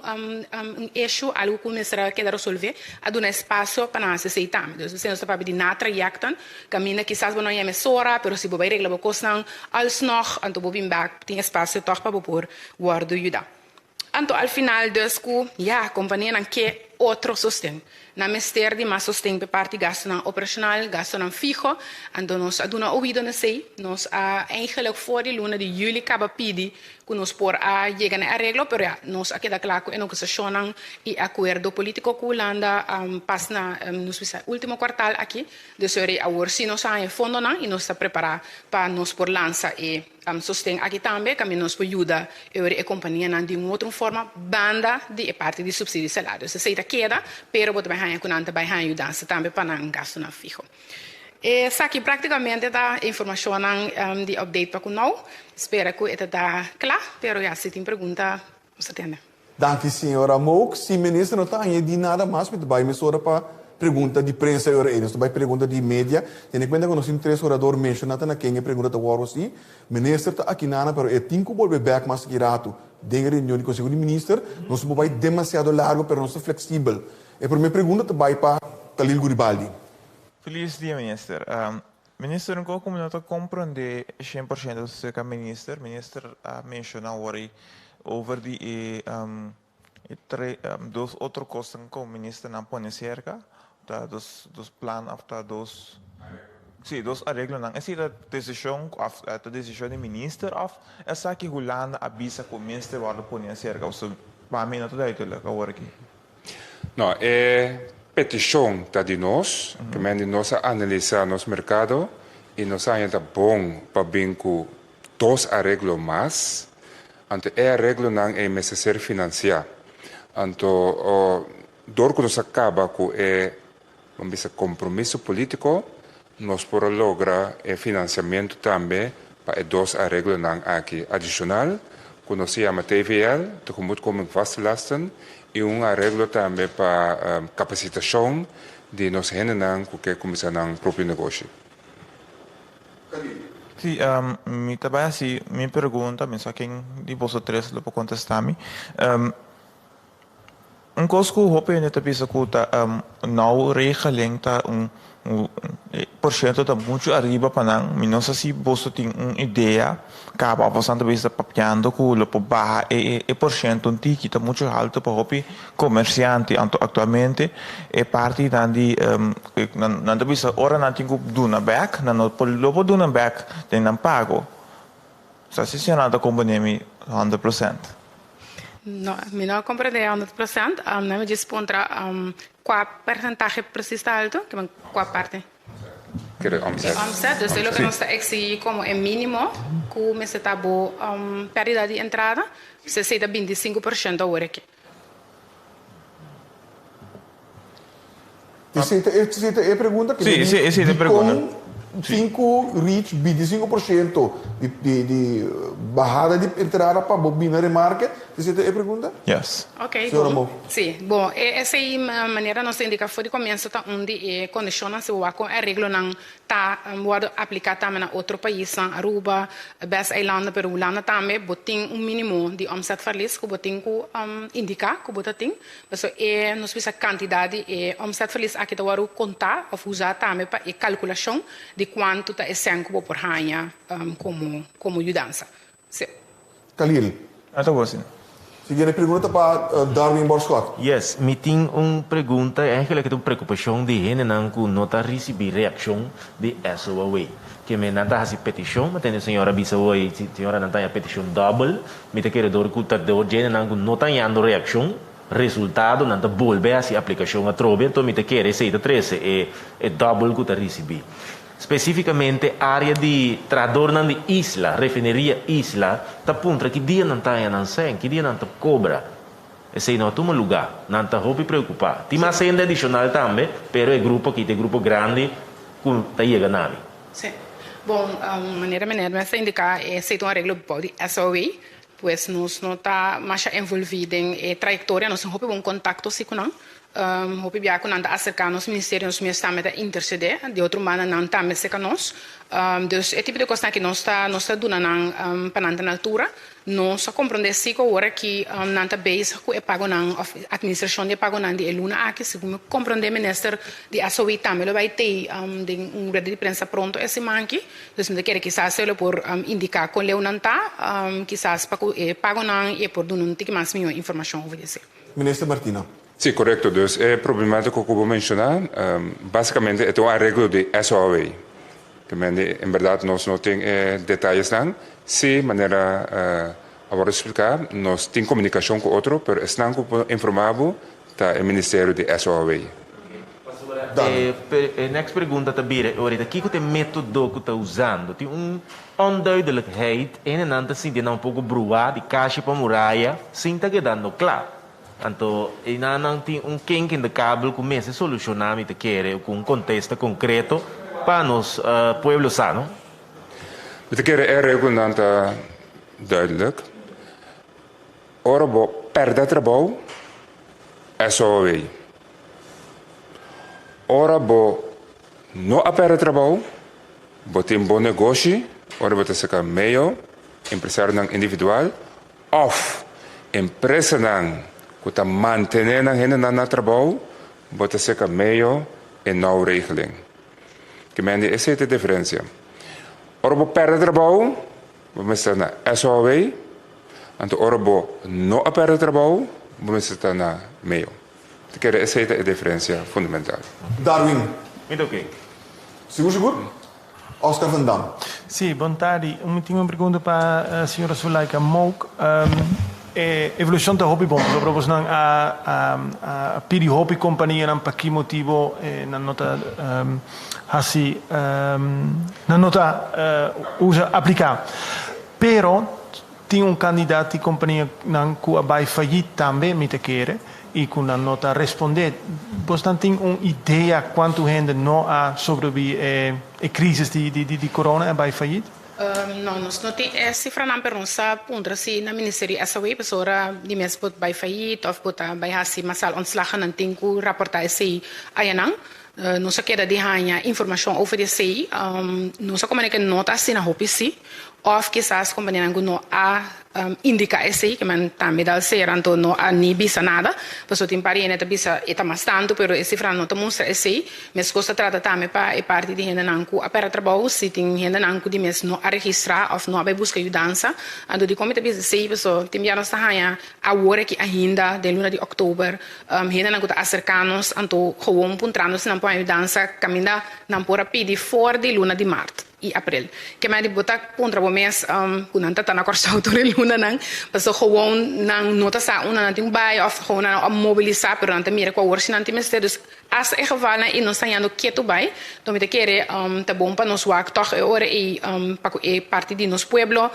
un issue, algu ku mester a keda resolvé, a duna espasio pa nan hasi esei tambe. Dus esei nos ta papia di natrayekten, kaminda kisas bo no yama mesora, pero si bo bai regla bo kosnan alsnog, anto bo bin bèk, tin espasio tòg pa bo por wòrdu yuda. Anto al final dus ku, ya, kompanianan ke otro sosten. Nan mester di mas sosten p'e parti gastunan operashonal, gastunan fiho, anto nos a duna oido na esei. Nos a eigenlijk for di luna di juli kaba pidi ku nos por a yega na e areglo, pero ya, nos a keda kla ku e negosiashonnan i e akuerdo polítiko ku Hulanda pas na nos bisa último kuartal aki. Dus ora awor sí nos a haña e fondonan i nos ta prepará pa nos por lansa e sosten aki tambe, kaminda nos por yuda e ora e kompanianan di un otro forma banda di e parti di supsidio di salario. Esei ta keda, pero bo ta bai haña ku nan ta bai haña yudansa tambe pa nan gastunan fiho. Esaki práktikamente ta e informashonnan di update pa ku nou. Spera ku e ta ta kla, pero ya si tin pregunta nos ta tende. Danki señora Mook. Si minister no ta añadí nada mas mi ta bai mesora pa pregunta di prensa e ora ei. Nos ta bai pregunta di media. Tene kuenta ku nos tin tres orador menshoná ta na ken e pregunta ta wòrdu hasi. Minister ta akinana pero e tin ku bolbe bèk mas ki ratu den e reunion di Konseho di Minister. Nos no por bai demasiado largu pero nos ta fleksibel. E promé pregunta ta bai pa Khalil Guribaldi. Feliz dia minister. Minister un koe ku mi no ta komprende 100% acerca minister. Minister a menciona awor ei over di e e tre dos otro kosnan ku ministernan pone serka ta dos dos plan of ta dos si dos areglonan. Esei ta desishon of ta desishon di minister of esaki Hulanda a bisa ku mester wòrdu pone aserka? Pasobra pa mi no ta duidelijk awor aki. No, e petishon ta di nos, ke men di nos a analisá nos merkado i nos a haña ta bon pa bin ku dos areglo mas, anto e areglonan ei mester ser finansiá. Anto dor ku nos a kaba ku e Ban bisa compromiso politico, nos por a logra e financiamento tambe pa e dos areglonan aki adicional, cu nos ta yama TVL, Tegemoetkoming Vaste Lasten, y un areglo tambe pa capacitacion di nos hendenan cu ke cuminsa nan propio negoshi. Sí, mi ta bai haci mi pregunta, mi sa ken di boso tres lo por contesta mi. Un kos ku hopi hende ta bisa ku ta nou regeling ta un porshento ta muchu ariba pa nan. Mi no sa si boso tin un idea kaba òf boso ta bisa papiando ku lo por baha e porshento un tiki. Ta muchu haltu pa hopi komersiante. Anto aktualmente e partinan di nan ta bisa ora nan tin ku duna bèk nan no por lo por duna bèk den nan pago. Sa si señora ta komprende mi 100%. No, mi no a comprende 100%. Um, mi djis puntra um, kua percentahe precies ta alto? Ke men kua parte? Kere omzet. E omzet, dus e loke nos ta exigi como e minimo ku mester ta bo um, perdida di entrada, esei ta 25% awor aki. Esei ta esei ta e pregunta Sí, esei esei ta e pregunta. Dikon tin ku reach 25% di di di bahada di entrada pa bo bina remarke? Esei ta e pregunta? Yes. Ok, Señora bon. Mo. Sí, bon, e esei manera nos ta indica for di comienso ta un di e condicionnan si bo wak con e areglonan Ta wordo aplica tambe na otro paisnan, Aruba, bes eilanden, pero Hulanda tambe, bo tin un minimo di omzetverlies cu bo tin cu indica cu bo ta tin. Pasobra e, nos bisa cantidad di e omzetverlies aki ta wordo conta of usa tambe pa e calculacion di cuanto ta e cen cu bo por haña como, como yudansa. Sí. Khalil. No ta bo asina. Siguiente pregunta pa Darwin Borschot. Yes, mi tin un pregunta, eigenlijk e ta un preokupashon di hendenan ku no ta risibí reakshon di SOAW. Ke men nan ta hasi petishon, mi tende señora bisa hoy, señora nan ta haña petishon dòbel, mi ta kere dor ku ta dor dje hendenan ku no ta hañando reakshon, resultado, nan ta bolbe hasi aplikashon atrobe, anto mi ta kere esei ta trese e e dòbel ku ta risibí. Spesífikamente área di trahadornan di Isla, Refineria Isla, ta puntra ki dia nan ta haña nan sèn, ki dia nan ta kobra. Esei no a tuma lugá. Nan ta hopi preokupá. Tin mas hende adishonal tambe, pero e grupo aki ta e grupo grandi ku ta yega na mi. Sí. Bon, manera meneer mes a indiká, esei ta un areglo bou di SOW. Pues nos no ta masha envolví den e trayektoria, nos tin hopi bon kontakto si ku nan. Hopi bia ku nan ta aserká nos ministerio, nos mes tambe ta intersedé, di otro banda nan tambe serka nos. Dus e tipo di kosnan aki nos ta nos ta duna nan pa nan ta na altura. Nos a komprondé si ku awor aki nan ta bezig ku e pagonan òf atministrashon di e pagonan di e luna aki. Segun mi komprondé minister di SOE tambe lo bai tei den un rueda di prensa pronto e siman aki. Dus mi ta kere kisas e lo por indiká kon leu nan ta, kisas pa ku e pagonan i e por duna un tiki mas mihó informashon over di esei. Minister Martina. Sí, korekto. Dus e problemátiko ku bo menshoná, básikamente e ta un areglo di SOAW. Ke mende en bèrdat nos no tin e detayesnan. Sí, manera a wòrdu spliká, nos tin komunikashon ku otro, pero esnan ku por informá bo ta e ministerio di SOAW. E e next pregunta ta bira e ora kiko ta e metodo ku ta usando? Tin un onduidelijkheid, hendenan ta sinti nan un poko bruá di kashi pa muraya sin ta kedando kla. Anto einan nan tin un kink in de kabel ku mester solushoná mi ta kere ku un kontesta konkreto pa nos pueblo sa no. Mi ta kere e regelnan ta duidelijk. Ora bo pèrdè trabou, SOW. Ora bo no a pèrdè trabou, bo tin bo negoshi, ora bo ta saka meo, empresarionan individual òf empresanan ku ta mantené nan hendenan na trabou, bo ta seka meo e nou regeling. Ke men di esei ta e diferensia. Ora bo pèrdè trabou, bo mester na SOAW, anto ora bo no a pèrdè trabou, bo mester ta na meo. Ta kere esei ta e diferensia fundamental. Darwin. Mi ta oké. Sigur sigur? Oscar van Dam. Sí, bon tardi. Mi tin un pregunta pa señora Zulaika Mook. E evolucion ta hopi bon, pasobra bosnan a a pidi hopi companianan pa ki motibo nan no ta haci, nan no ta usa, aplica. Pero Tin un kandidat di kompanianan ku a bai fayit tambe, mi ta kere, i ku nan no ta respondé. Bosnan tin un idea kuantu hende no a sobrebí e krisis di corona i a bai fayit? No, nos no tin e sifranan, pero nos a puntra si na Ministerio di SAW pasobra di mes bo bai fayit òf bo ta bai hasi masal ontslagen, nan tin ku raportá esei ayanan. Nos a keda di haña informashon over di esei. Nos a komprendé ku no ta asina hopi sí. Òf kisas kompanianan ku no a indiká esei, ke men tambe dal sera anto no a ni bisa nada. Pasobra tin par di hende ta bisa e ta mas tantu, pero e sifranan no ta mustra esei. Meskos ta trata tambe pa e parti di hendenan ku a pèrdè trabou, si tin hendenan ku di mes no a registrá òf no a bai buska yudansa. Anto dikon mi ta bisa esei? Pasobra tin bia nos ta haña awor aki ainda den luna di òktober Hendenan ku ta aserká nos anto gewoon puntrando si nan por haña yudansa kaminda nan por a pidi for di luna di mart i aprel. Ke manera di bo ta puntra bo mes ku nan ta ta na Kòrsou tur e lunanan pasobra gewoon nan no ta sa unda nan tin bai òf gewoon nan a mobilisá pero nan ta mira ku awor si nan tin mester. Dus Asta e gevalnan ei nos ta hañando ketu bai, don mi ta kere ta bon pa nos wak tòg e ora ei pa ku e parti di nos pueblo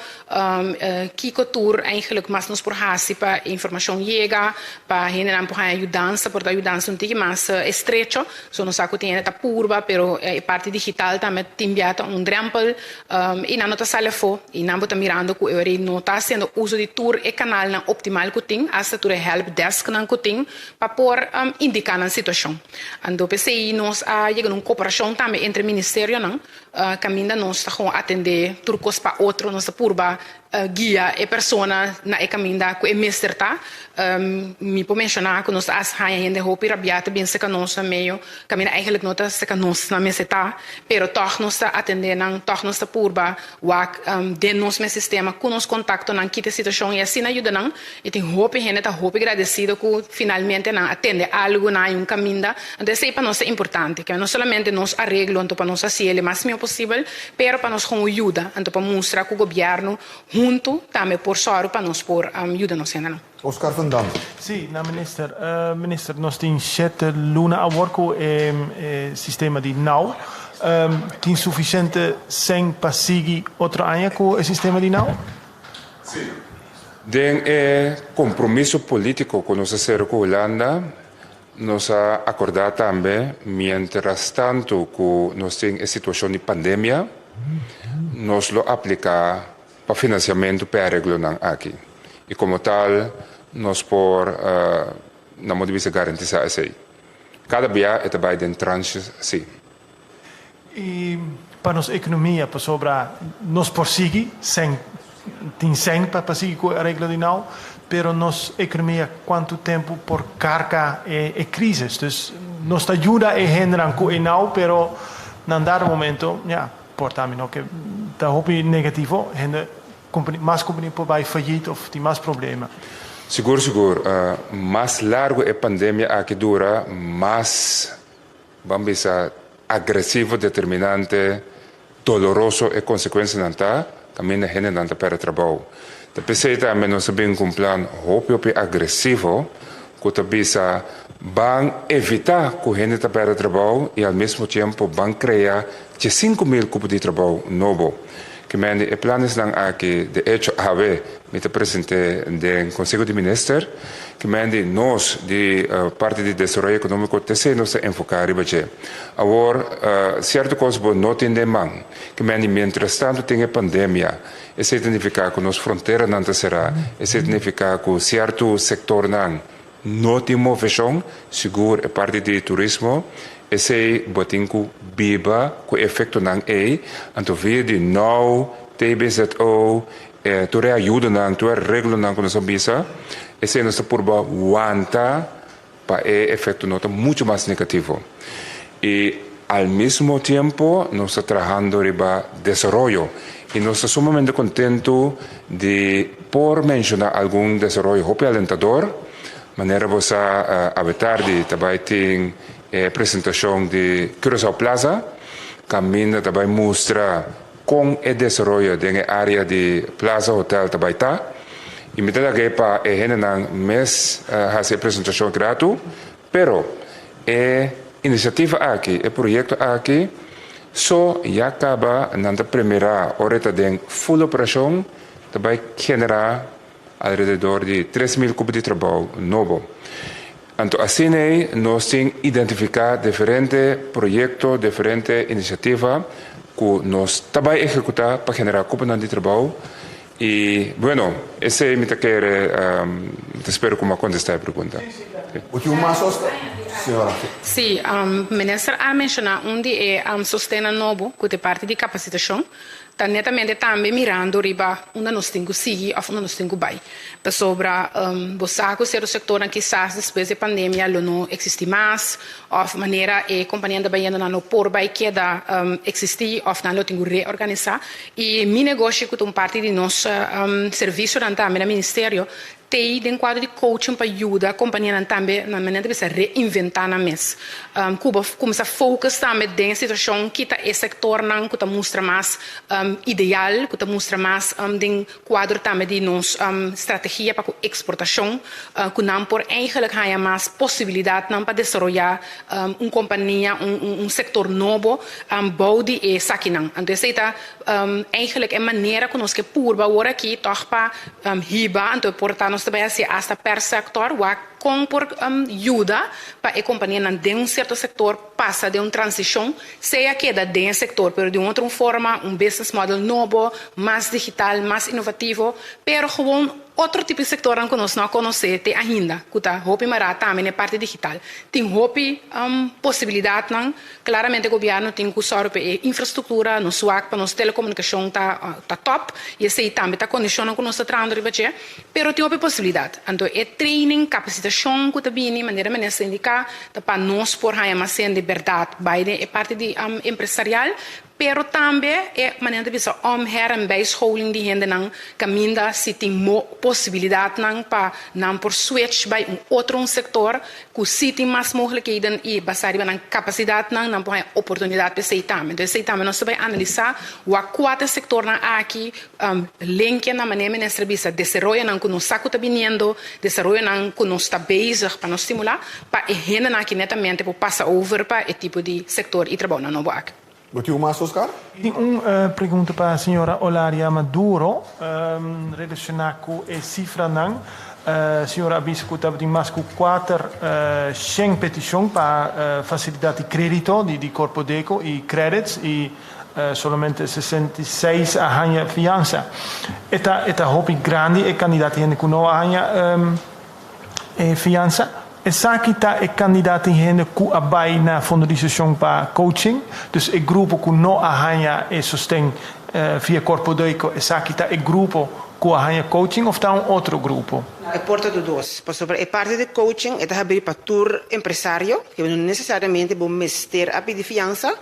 kiko tur eigenlijk mas nos por hasi pa e informashon yega, pa hendenan por haña yudansa, por ta yudansa un tiki mas estrecho. So nos sa ku tin hende ta purba pero e parti digital tambe tin bia ta un drèmpel i nan no ta sali afó i nan bo ta mirando ku e ora ei no ta hasiendo uso di tur e kanalnan optimal ku tin, asta tur e helpdesknan ku tin. pa por indiká nan situashon. Anto p'esei nos a yega na un koperashon tambe entre ministerionan kaminda nos ta gewoon atendé tur kos pa otro, nos ta purba guia e persona na e kaminda ku e mester ta. Mi por menshoná ku nos ta hasta haña hende hopi rabiá ta bin serka nos na medio kaminda eigenlijk no ta serka nos nan mester ta, pero tòg nos ta atendé nan, tòg nos ta purba wak den nos mes sistema ku nos kontaktonan kita e situashon i asina yuda nan. I tin hopi hende ta hopi gradesido ku finalmente nan a tende algu, nan hay un kaminda. Anto esei pa nos ta importante, ke no solamente nos areglo anto pa nos hasi el e mas mihó posibel, pero pa nos kon yuda, anto pa mustra ku gobièrnu huntu tambe por sòru pa nos por yuda nos hendenan. Oscar van Dam. Sí, na minister. Minister, nos tin shete luna awor ku e sistema di now. Tin sufisiente sèn pa sigui otro aña ku e sistema di now? Sí. Den e kompromiso polítiko ku nos a sera ku Hulanda, nos a akordá tambe miéntras tantu ku nos tin e situashon di pandemia, nos lo apliká pa finansiamentu p'e areglonan aki. I komo tal nos por, na modo di bisa, garantisá esei. Kada bia e ta bai den tranches sí. I pa nos ekonomia, pasobra nos por sigui sen tin sen pa sigui ku e areglo di nou, pero nos ekonomia kuantu tempu por karga e krisis. Dus nos ta yuda e hendenan ku e nou, pero na un dado momento, ya, por ta mi no ke ta hopi negativo, hende, mas kompania por bai fayit òf tin mas problema. Sigur sigur, mas largu e pandemia aki dura, mas, ban bisa, agresivo, determinante, doloroso e konsekuensianan ta, kaminda hendenan ta pèrdè trabou. Ta p'esei tambe nos a bin ku un plan hopi hopi agresivo ku ta bisa ban evitá ku hende ta pèrdè trabou i al mesmo tiempo ban krea 10,000 kupo di trabou nobo. Ke mende e planesnan aki, de echo awe mi ta present'é den Konseho di Minister, ke mende nos di parti di Desaroyo Ekonómiko t'esei nos ta enfoká riba dje. Awor, sierto kos bo no tin den man. Ke mende mientrastantu tin e pandemia, esei ta nifiká ku nos fronteranan ta será, esei ta nifiká ku sierto sektornan No tin moveshon, sigur e parti di turismo, esei bo tin ku biba ku e efektonan ei, anto via di now, TBZO, e tur e ayudonan, tur e areglonan ku nos a bisa, esei nos ta purba wanta pa e efekto no ta muchu mas negativo. I al mismo tiempo nos ta trahando riba desaroyo i nos ta sumamente kontentu di por menshoná algun desaroyo hopi alentador. Manera bo sa awe tardi ta bai tin e presentashon di Curaçao Plaza kaminda ta bai mustra kon e desaroyo den e área di Plaza Hotel ta bai ta i mi ta lag'é pa e hendenan mes hasi e presentashon gratu. Pero e inisiativa aki, e proyekto aki, so ya kaba nan ta premirá ora e ta den ful operashon, ta bai generá alrededor di 3000 kupo di trabou nobo. Anto asina ei nos tin identifiká diferente proyekto, diferente inisiativa ku nos ta bai ehekutá pa generá kuponan di trabou I bueno, esei mi ta kere, mi ta spera ku mi a kontestá e pregunta. Bo tin un mas, Oscar? Señora. Sí, minister a menshoná un di e sostennan nobo ku ta e parti di kapasitashon, ta netamente tambe mirando riba unda nos tin ku sigui òf unda nos tin ku bai. Pasobra bo sa ku sierto sektornan kisas despues di e pandemia lo no eksistí mas òf manera e kompanianan ta bayendo nan no por bai keda eksistí òf nan lo tin ku reorganisá. I mi negoshi ku ta un parti di nos servisionan tambe na ministerio t'ei den kuadro di coaching pa yuda kompanianan tambe na manera ta bisa reinventá nan mes. Ku bo kuminsá focus tambe den e situashon kita e sektornan ku ta mustra mas ideal, ku ta mustra mas den kuadro tambe di nos strategia pa ku eksportashon ku nan por eigenlijk haña mas posibilidatnan pa desaroyá un kompania, un sektor nobo bou di esakinan. Anto esei ta eigenlijk e manera ku nos ke purba awor aki tòg pa hiba, anto por ta nos ta bai hasi asta per sektor wak kon por yuda pa e kompanianan den un sierto sektor pasa den un transishon, sea keda den e sektor pero di un otro forma, un business model nobo, mas digital, mas inovativo, pero gewoon Otro tipo di sektornan ku nos no a konosé te ainda, ku ta hopi mará tambe na e parti digital. Tin hopi posibilidatnan. Klaramente gobièrnu tin ku sòru pa e infrastruktura, nos wak pa nos telekomunikashon ta ta tòp i esei tambe ta kondishonnan ku nos ta trahando riba dje. Pero tin hopi posibilidat. Anto e training, kapasitashon ku ta bini, manera minister a indiká, ta pa nos por haña mas hende bèrdat bai den e parti di empresarial. Pero tambe e manera ta bisa om, her en bijscholing di hendenan kaminda si tin mo posibilidatnan pa nan por switch bai un otro un sektor ku si tin mas mogelijkheden i basá riba nan kapasidatnan nan por haña oportunidat pa esei tambe. Entonces esei tambe nos ta bai analisá wak kua ta e sektornan aki, linkia nan manera minister a bisa desaroyonan ku nos sa ku ta biniendo, desaroyonan ku nos ta bezig pa nos stimulá pa e hendenan aki netamente por pasa over pa e tipo di sektor i trabounan nobo aki. Bo tin un mas, Oscar? Tin un pregunta pa señora Olaria Maduro relaciona cu e cifranan. Señora a bisa cu tabatin mas cu 400 peticion pa facilidad di credito di Corpodeco y credits y solamente 66 a hanja fiansa. E ta e ta hopi grandi e cantidad di hende cu no a hanja e fiansa. Esaki ta e kandidat di hende ku a bai na Fondo di Seshon pa coaching, dus e grupo ku no a haña e sosten via Korpodeko, esaki ta e grupo ku a haña coaching òf ta un otro grupo? E por ta dudos, pasobra e parti di coaching e ta habrí pa tur empresario, ke no nesesariamente bo mester a pidi fiansa,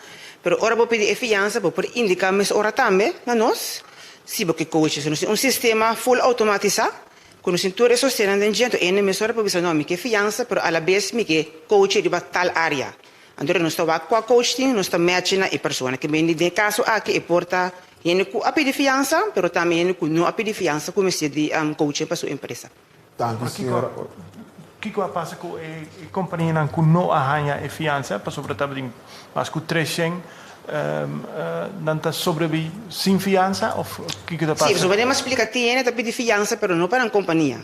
pero ora bo pidi e fiansa bo por indiká mes ora tambe na nos si bo ke coaching. So nos tin un sistema full outomatisá. Ku nos tin tur e sostennan den dje, anto ene mesora por bisa no, mi ke fiansa pero alabes mi ke coach riba tal área. Anto nos ta wak kua coach tin, nos ta match na e persona. Ke bini den e kaso aki e por ta hende ku a pidi fiansa pero tambe hende ku no a pidi fiansa ku mester di coaching pa su empresa. Danki señora. Kiko a pasa ku e kompanianan ku no a haña e fiansa? Pasobra tabatin mas ku 300, nan ta sobrebí sin fiansa òf kiko ta pasa? Sí, pasobra den a splika tin hende ta pidi fiansa pero no pa nan kompania.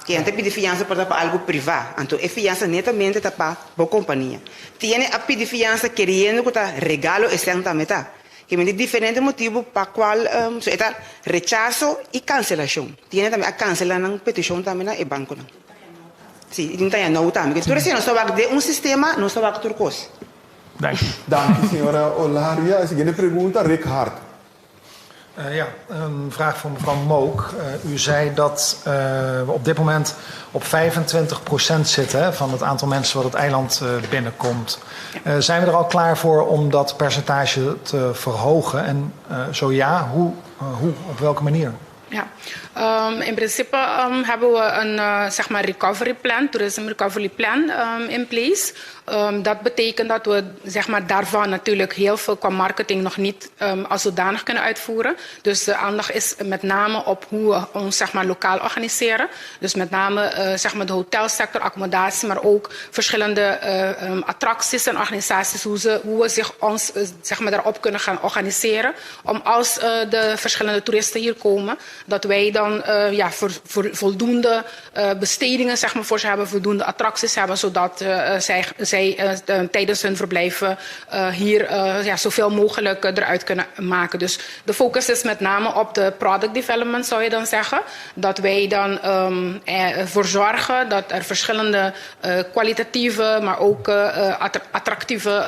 Tin hende ta pidi fiansa por ta pa algu privá, anto e fiansa netamente ta pa bo kompania. Tin hende a pidi fiansa keriendo ku ta regalo esnan tambe ta. Ke men tin diferente motibu pa kual so e ta rechaso i kanselashon. Tin hende tambe a kanselá nan petishon tambe na e bankonan. Si, i tin taña nou tambe. Ke tur esei nos ta wak den un sistema, nos ta wak tur kos. Danki. Danki señora Olaria. E siguiente pregunta, Rick Hart. Ja, een vraag voor mevrouw Mook. U zei dat we op dit moment op 25% zitten hè, van het aantal mensen wat het eiland binnenkomt. Zijn we er al klaar voor om dat percentage te verhogen? En zo ja, hoe, hoe, op welke manier? Ja, in principe hebben we een zeg maar recovery plan, tourism recovery plan in place. Dat betekent dat we zeg maar, daarvan natuurlijk heel veel qua marketing nog niet als zodanig kunnen uitvoeren. Dus de aandacht is met name op hoe we ons zeg maar, lokaal organiseren. Dus met name zeg maar, de hotelsector, accommodatie, maar ook verschillende attracties en organisaties, hoe we zich ons zeg maar, daarop kunnen gaan organiseren. Om als de verschillende toeristen hier komen, dat wij dan ja, voor voldoende bestedingen zeg maar, voor ze hebben, voldoende attracties hebben, zodat zij tijdens hun verblijf hier ja, zoveel mogelijk eruit kunnen maken. Dus de focus is met name op de product development, zou je dan zeggen. Dat wij dan ervoor zorgen dat er verschillende kwalitatieve, maar ook attractieve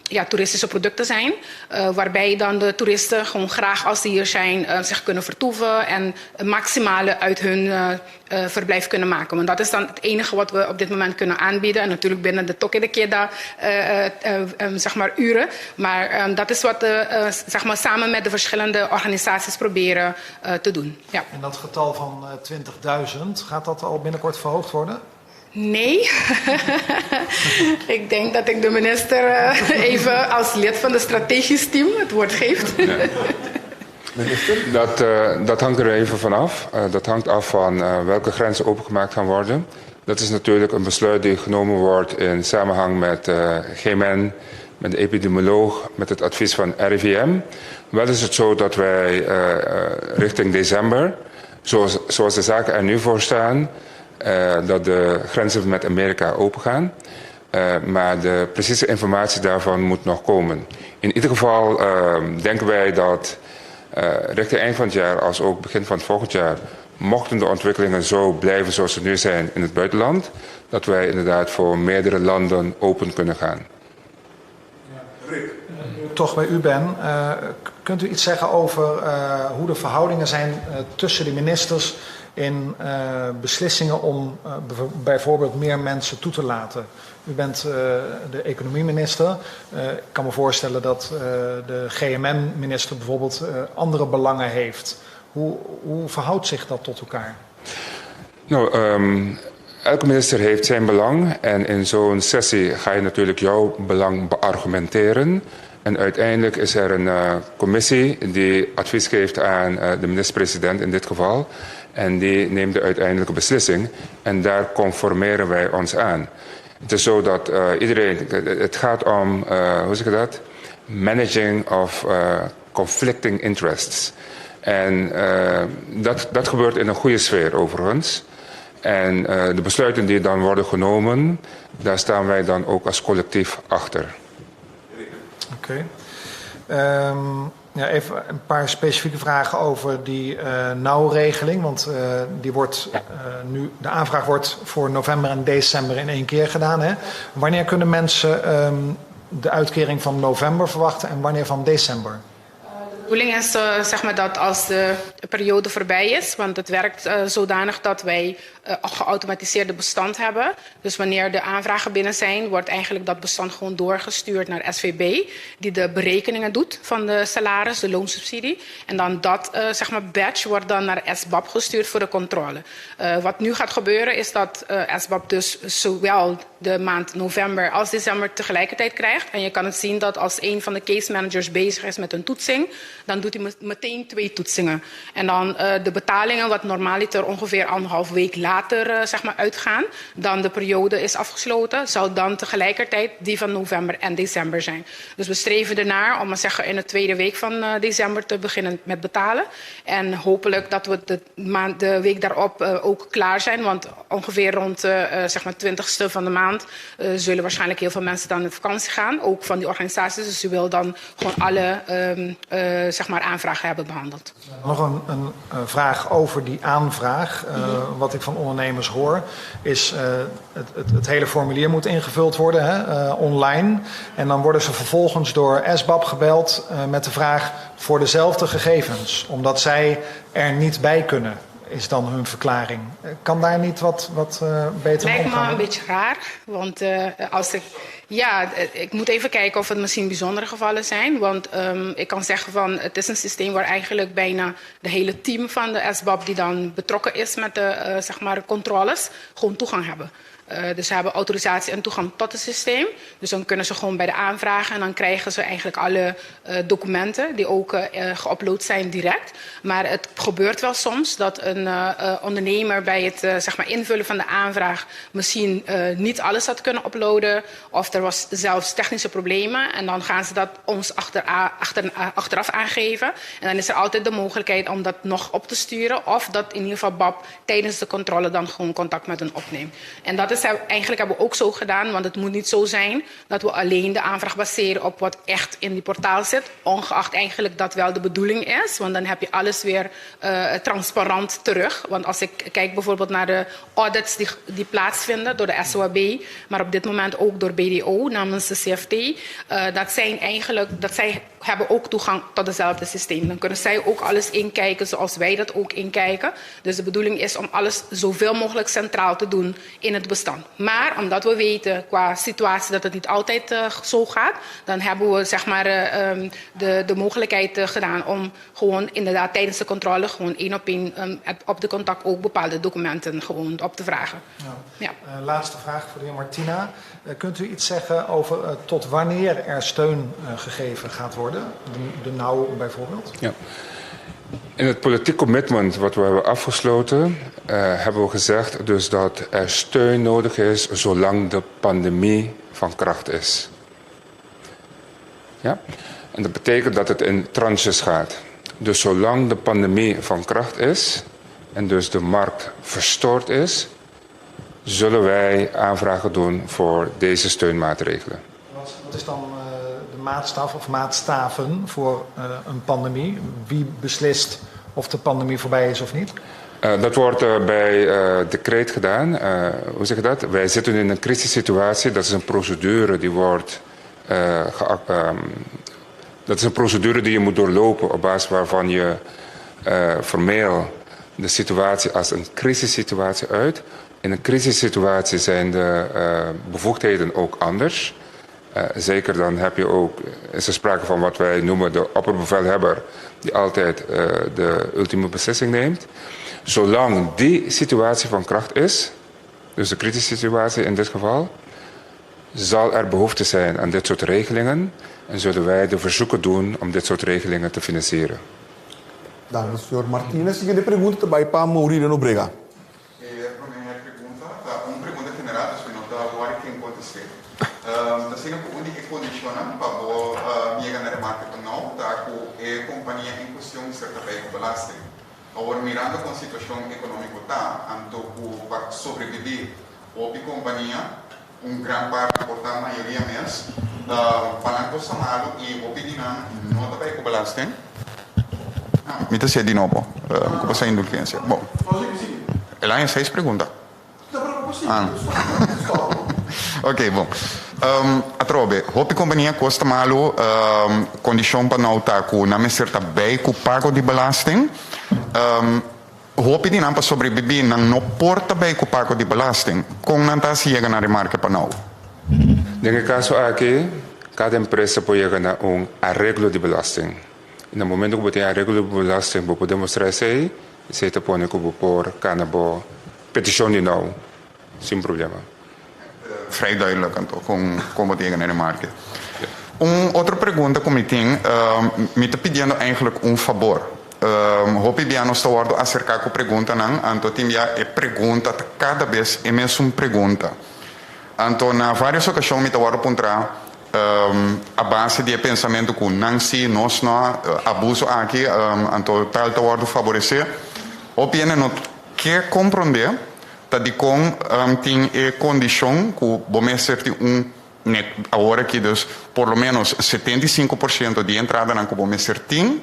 ja, toeristische producten zijn. Waarbij dan de toeristen gewoon graag als ze hier zijn zich kunnen vertoeven en het maximale uit hun verblijf kunnen maken. Want dat is dan het enige wat we op dit moment kunnen aanbieden. En natuurlijk binnen de toque de queda zeg maar uren. Maar dat is wat we zeg maar samen met de verschillende organisaties proberen te doen. Ja. En dat getal van 20.000, gaat dat al binnenkort verhoogd worden? Nee. Ik denk dat ik de minister even als lid van de strategisch team het woord geef. Ja. Minister? Dat hangt er even vanaf. Dat hangt af van welke grenzen opengemaakt gaan worden. Dat is natuurlijk een besluit die genomen wordt in samenhang met GMN, met de epidemioloog, met het advies van RIVM. Wel is het zo dat wij richting december, zoals de zaken er nu voor staan, dat de grenzen met Amerika opengaan. Maar de precieze informatie daarvan moet nog komen. In ieder geval denken wij dat richting eind van het jaar, als ook begin van het volgend jaar, mochten de ontwikkelingen zo blijven zoals ze nu zijn in het buitenland, dat wij inderdaad voor meerdere landen open kunnen gaan. Ja. Toch bij u ben, kunt u iets zeggen over hoe de verhoudingen zijn tussen de ministers in beslissingen om bijvoorbeeld meer mensen toe te laten? U bent de economieminister. Ik kan me voorstellen dat de GMN-minister bijvoorbeeld andere belangen heeft. Hoe verhoudt zich dat tot elkaar? Nou, elke minister heeft zijn belang. En in zo'n sessie ga je natuurlijk jouw belang beargumenteren. En uiteindelijk is er een commissie die advies geeft aan de minister-president in dit geval. En die neemt de uiteindelijke beslissing. En daar conformeren wij ons aan. Het is zo dat iedereen... Het gaat om, hoe zeg je dat? Managing of conflicting interests. En dat gebeurt in een goede sfeer overigens. En de besluiten die dan worden genomen, daar staan wij dan ook als collectief achter. Oké. Ja, even een paar specifieke vragen over die nauwregeling. Want die wordt, nu, de aanvraag wordt voor november en december in één keer gedaan. Hè? Wanneer kunnen mensen de uitkering van november verwachten en wanneer van december? De Bedoeling is uh, zeg maar dat als de periode voorbij is, want het werkt uh, zodanig dat wij uh, geautomatiseerde bestand hebben. Dus wanneer de aanvragen binnen zijn, wordt eigenlijk dat bestand gewoon doorgestuurd naar SVB, die de berekeningen doet van de salaris, de loonsubsidie. En dan dat uh, zeg maar batch wordt dan naar SBAB gestuurd voor de controle. Uh, wat nu gaat gebeuren is dat uh, SBAB dus zowel de maand november als december tegelijkertijd krijgt. En je kan het zien dat als een van de case managers bezig is met een toetsing, dan doet hij meteen twee toetsingen. En dan uh, de betalingen, wat normaliter ongeveer anderhalf week later uh, zeg maar uitgaan, dan de periode is afgesloten, zal dan tegelijkertijd die van november en december zijn. Dus we streven ernaar om maar zeggen in de tweede week van uh, december te beginnen met betalen. En hopelijk dat we de, maand, de week daarop uh, ook klaar zijn, want ongeveer rond de uh, zeg maar 20ste van de maand uh, zullen waarschijnlijk heel veel mensen dan op vakantie gaan, ook van die organisaties. Dus u wil dan gewoon alle um, uh, zeg maar aanvragen hebben behandeld. Nog een, een, een vraag over die aanvraag. Uh, mm -hmm. Wat ik van ondernemers hoor, is uh, het, het, het hele formulier moet ingevuld worden hè, uh, online. En dan worden ze vervolgens door SBAB gebeld uh, met de vraag voor dezelfde gegevens, omdat zij er niet bij kunnen is dan hun verklaring. Kan daar niet wat, wat uh, beter Lijkt omgaan? me een beetje raar, want uh, als ik... Ja, ik moet even kijken of het misschien bijzondere gevallen zijn. Want um, ik kan zeggen van het is een systeem waar eigenlijk bijna de hele team van de SBAB die dan betrokken is met de uh, zeg maar controles, gewoon toegang hebben. Uh, dus ze hebben autorisatie en toegang tot het systeem. Dus dan kunnen ze gewoon bij de aanvragen en dan krijgen ze eigenlijk alle uh, documenten die ook uh, geüpload zijn direct. Maar het gebeurt wel soms dat een uh, ondernemer bij het uh, zeg maar invullen van de aanvraag misschien uh, niet alles had kunnen uploaden. Of er was zelfs technische problemen. En dan gaan ze dat ons achter, achter, achteraf aangeven. En dan is er altijd de mogelijkheid om dat nog op te sturen. Of dat in ieder geval BAP tijdens de controle dan gewoon contact met hen opneemt. En dat is eigenlijk hebben we ook zo gedaan, want het moet niet zo zijn dat we alleen de aanvraag baseren op wat echt in die portaal zit, ongeacht eigenlijk dat wel de bedoeling is, want dan heb je alles weer uh, transparant terug. Want als ik kijk bijvoorbeeld naar de audits die, die plaatsvinden door de SOAB, maar op dit moment ook door BDO namens de CFT, uh, dat zijn eigenlijk, dat zij hebben ook toegang tot hetzelfde systeem. Dan kunnen zij ook alles inkijken zoals wij dat ook inkijken. Dus de bedoeling is om alles zoveel mogelijk centraal te doen in het bestand. Maar omdat we weten qua situatie dat het niet altijd uh, zo gaat, dan hebben we zeg maar, uh, um, de, de mogelijkheid uh, gedaan om gewoon inderdaad tijdens de controle gewoon één op één um, op de contact ook bepaalde documenten gewoon op te vragen. Ja. Ja. Uh, laatste vraag voor de heer Martina. Uh, kunt u iets zeggen over uh, tot wanneer er steun uh, gegeven gaat worden? De, de NOW bijvoorbeeld? Ja. In het politiek commitment wat we hebben afgesloten, uh, hebben we gezegd dus dat er steun nodig is zolang de pandemie van kracht is. Ja? En dat betekent dat het in tranches gaat. Dus zolang de pandemie van kracht is en dus de markt verstoord is, zullen wij aanvragen doen voor deze steunmaatregelen. Wat, wat is dan uh, de maatstaf of maatstaven voor uh, een pandemie? Wie beslist of de pandemie voorbij is of niet? Uh, dat wordt uh, bij uh, decreet gedaan. Uh, hoe zeg je dat? Wij zitten in een crisissituatie. Dat is een procedure die wordt. Uh, um, dat is een procedure die je moet doorlopen op basis waarvan je uh, formeel de situatie als een crisissituatie uit. In een crisissituatie zijn de uh, bevoegdheden ook anders. Uh, zeker dan heb je ook, is er sprake van wat wij noemen de opperbevelhebber, die altijd uh, de ultieme beslissing neemt. Zolang die situatie van kracht is, dus de kritische situatie in dit geval, zal er behoefte zijn aan dit soort regelingen en zullen wij de verzoeken doen om dit soort regelingen te financieren. Dank u, señor Martinez. Siguiente pregunta ta bai pa Mauricio Nobrega. E prome pregunta ta un pregunta general, dus mi no ta wòri ken kontest'é. Ta asina ku un di e kondishonnan pa bo yega na remarke pa nou ta ku e kompania en kuestion mester ta bei ku belasting. Awor mirando kon situashon ekonómiko ta, anto ku pa sobrebibí hopi kompania, un gran parti por ta mayoria mes, ta pa nan kosta malu i hopi di nan no ta bai ku belasting. Mi ta si'e di nobo ku bo sa indulgensia. Bon. El haña seis pregunta. Ah. Ok, bon. Atrobe, hopi kompania kos ta malu, kondishon pa nou ta ku nan mester ta bei ku pago di belasting. Hopi di nan pa sobrebibí nan no por ta bei ku pago di belasting. Kon nan ta hasi yega na remarke pa nou? Den e kaso aki, kada empresa por yega na un areglo di belasting. I na momento ku bo tin areglo di belasting bo por demostrá esei, esei ta pone ku bo por kana bo petishon di nou sin problema. Vrij duidelijk anto kon kon bo ta yega na remarke. Un otro pregunta ku mi tin, mi ta pidiendo eigenlijk un fabor. Hopi bia nos ta wòrdu aserká ku preguntanan, anto tin bia e pregunta ta kada bes e mesun pregunta. Anto na vários okashon mi ta wòrdu puntrá a base di e pensamentu ku nan sí, nos no, abuso aki, anto tal ta wòrdu faboresé. Hopi hende no ke komprondé ta dikon tin e kondishon ku bo mester tin un net awor aki dus por lo ménos 75% di e entradanan ku bo mester tin.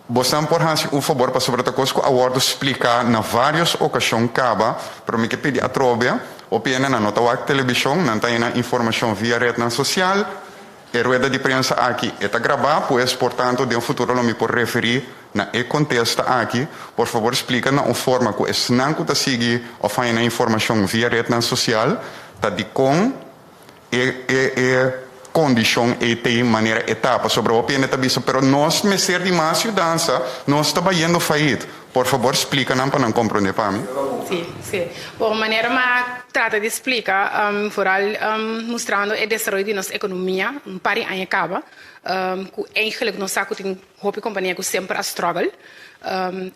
Bosnan por hasi un fabor pasobra ta kos ku a wòrdu spliká na vários okashon kaba, pero mi ke pidi atrobe, hopi hende nan no ta wak telebishon, nan ta haña nan informashon via retnan sosial. E rueda di prensa aki e ta grabá, pues por tanto den futuro lo mi por referí na e kontesta aki. Por fabor splika na un forma ku esnan ku ta sigui òf haña nan informashon via retnan sosial ta dikon e e e kondishon ei t'ei manera e ta. Pasobra hopi hende ta bisa, pero nos mester di mas yudansa, nos ta bayendo fayit. Por fabor splika nan pa nan komprondé pa mi. Sí, sí. Bon, manera mi a trata di splika, vooral mustrando e desaroyo di nos ekonomia un par di aña kaba, ku eigenlijk nos sa ku tin hopi kompania ku semper a struggle.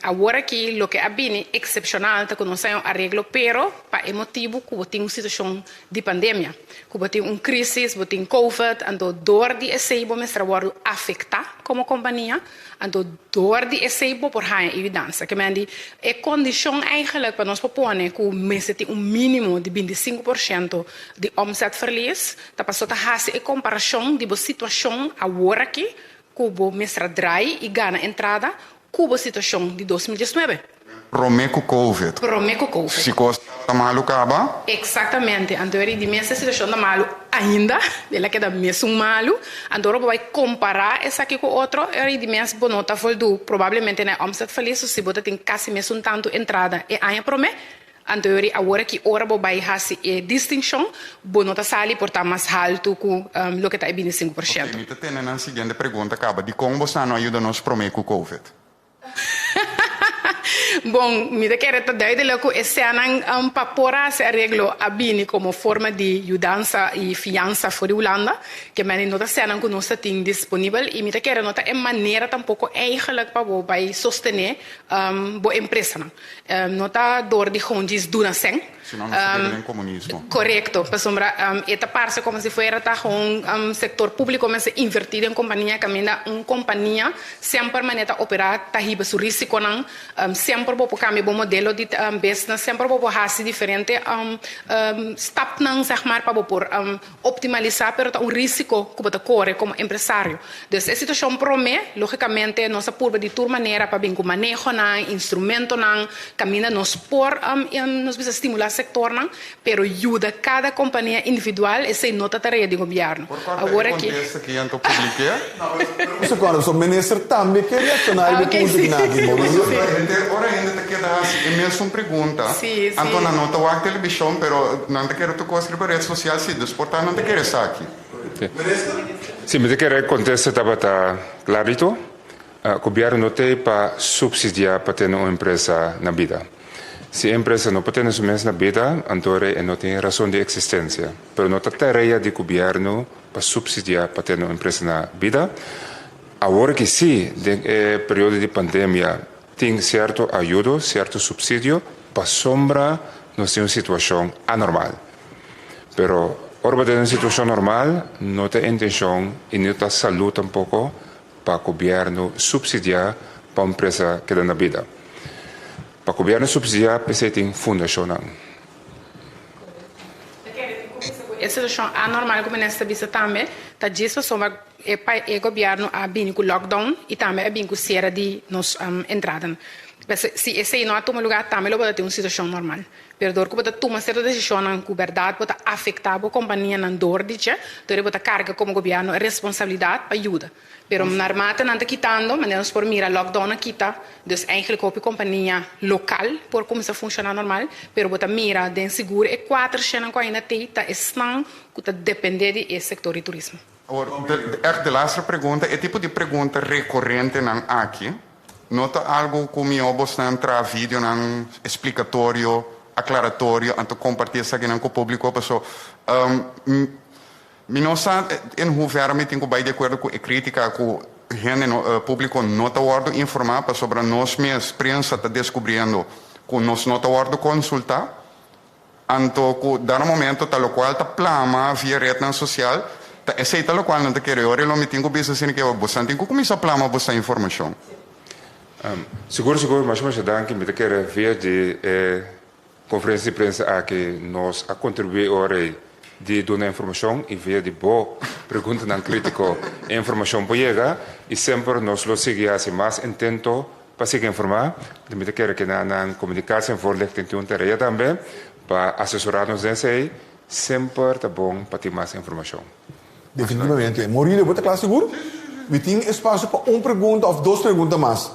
Awor aki loke a bini eksepshonal ta ku nos a un areglo, pero pa e motibu ku bo tin un situashon di pandemia, ku bo tin un krisis, bo tin covid, anto dor di esei bo mester a wòrdu afektá komo kompania. Anto dor di esei bo por haña e yudansa. Ke men di e kondishon eigenlijk pa nos por pone ku mester tin un mínimo di 25% di omzetverlies ta paso ta hasi e komparashon di bo situashon awor aki ku bo mester a drai i gana entrada ku bo situashon di 2019. Promé ku covid. Promé ku covid. Si kos ta malu kaba. Eksaktamente. Anto eri di mes e situashon ta malu ainda. El a keda mesun malu. Anto ora bo bai kompará esaki ku otro, eri di mes bo no ta voldu probablemente na e omzetverlies, so si bo ta tin kasi mesun tantu entrada e aña promé, anto eri awor aki ora bo bai hasi e distinshon, bo no ta sali por ta mas haltu ku loke ta e 25%. Oké, mi ta tene nan siguiente pregunta kaba. Dikon bo sa no a yuda nos promé ku covid? Bon, mi ta kere ta duidelijk ku e sènnan pa por hasi areglo a bini komo forma di yudansa i fiansa for di Hulanda, ke meni no ta sènnan ku nos ta tin disponibel i mi ta kere no ta e manera tampoko eigenlijk pa bo bai sostené bo empresanan. No ta dor di gewoon djis duna sèn. Si no, nos ta keda den komunismo. Korekto, pasobra e ta parse komo si fuera ta gewoon sektor públiko mester invertí den kompania kaminda un kompania semper manera ta operá ta hiba su risikonan, semper bo por kambia bo modelo di business, semper bo por hasi diferente stapnan zeg maar pa bo por optimalisá, pero ta un risiko ku bo ta kore komo empresario. Dus e situashon promé, lógikamente nos a purba di tur manera pa bin ku manehonan, instrumentonan, kaminda nos por nos bisa stimulá sektornan, pero yuda kada kompania individual esei no ta tarea di gobièrnu. Por kòrta Awor e aki. kontesta ki anto publik'é? Un sekondo, so minister tambe ke reakshoná riba e punto ki nan a aki, Mauricio? Ora hende ta keda hasi e mesun pregunta, anto nan no ta wak televishon, pero nan ta kere tur kos riba red sosial si, dus por ta nan ta kere esaki. Si, mi ta kere kontesta tabata klarito. Gobièrnu no t'ei pa supsidiá pa tene un empresa na bida. Si e empresa no por tene su mes na bida, anto rei e no tin rason di eksistensia. Pero no ta tarea di gobièrnu pa supsidiá pa tene un empresa na bida. Awor ki sí, den e periodo di pandemia tin sierto ayudo, sierto supsidio, pasobra nos tin un situashon anormal. Pero ora bo ta den un situashon normal, no ta e intenshon i no ta salú tampoko pa gobièrnu supsidiá pa un empresa keda na bida. Pa gobièrnu supsidiá p'esei tin fundashonnan. E situashon anormal ku minister ta bisa tambe ta djis pasobra e gobièrnu a bini ku lockdown i tambe a bini ku siera di nos entradanan. P'esei, si esei no a tuma lugá, tambe lo bo ta tin un situashon normal. Pero dor ku bo ta tuma sierto desishonnan ku bèrdat bo ta afektá bo kompanianan dor di dje, dor bo ta karga komo gobièrnu e responsabilidat pa yuda. Pero narmate nan ta kitando, manera nos por mira lockdown a kita, dus eigenlijk hopi kompania lokal por kuminsá funshoná normal, pero bo ta mira den sigur e kuater shennan ku ainda tei ta esnan ku ta dependé di e sektor di turismo. Awor, ègt de laatste pregunta, e tipo di pregunta rekorentenan aki no ta algu ku mihó bosnan traha videonan esplikatorio, aklaratorio, anto kompartí esakinan ku públiko, paso mi no sa en hoeverre mi tin ku bai di akuerdo ku e krítika ku hende no, públiko no ta wòrdu informá, pasobra nos mes, prensa, ta deskubriendo ku nos no ta wòrdu konsultá. Anto ku dado momento ta lokual ta plama via retnan sosial, ta esei ta lokual nan ta kere. Ora lo mi tin ku bisa asina ke bosan tin ku kuminsá plama bosa informashon. Sigur sigur, masha masha danki. Mi ta kere via di e konferensia di prensa aki nos a kontribuí ora ei di duna informashon i via di bo preguntanan kritiko e informashon por yega i semper nos lo sigui hasi mas intento Pa sigui informá, mi ta kere keda nan Communicatie en Voorlichting tin un tarea tambe pa asesorá nos den esei. Semper ta bon pa tin mas informashon. Definitivamente. Maurilio, bo ta kla sigur? Mi tin espasio pa un pregunta òf dos pregunta mas.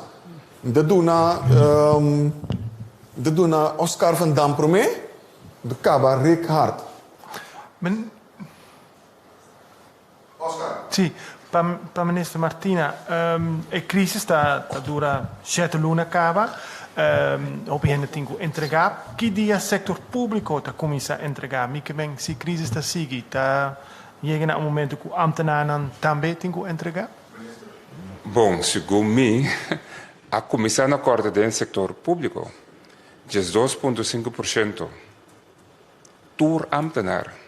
Mi ta duna, mi ta duna Oscar van Dam promé, mi ta kaba Rick Hart. Sí, pa minister Martina, e crisis ta dura shete luna caba, hopi hende tin cu entrega. Ki dia sector publico ta cuminsa entrega? Mi ke men si crisis ta sigui, ta yega na un momento cu ambtenaarnan tambe tin cu entrega? Bon, segun mi, a cuminsa na corta den sector publico, 12.5%. Tur ambtenaar.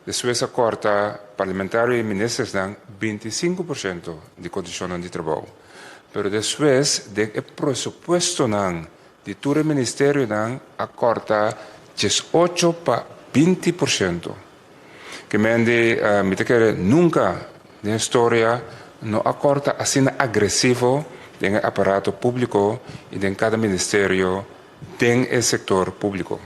Despues a corta parlamentario y ministersnan 25% di condicionnan di trabou. Pero despues den e presupuestonan di tur e ministerionan a corta 18 pa 20%. Ke men di mi ta kere nunca den historia no a corta asina agresivo den e aparato publico y den cada ministerio den e sector publico.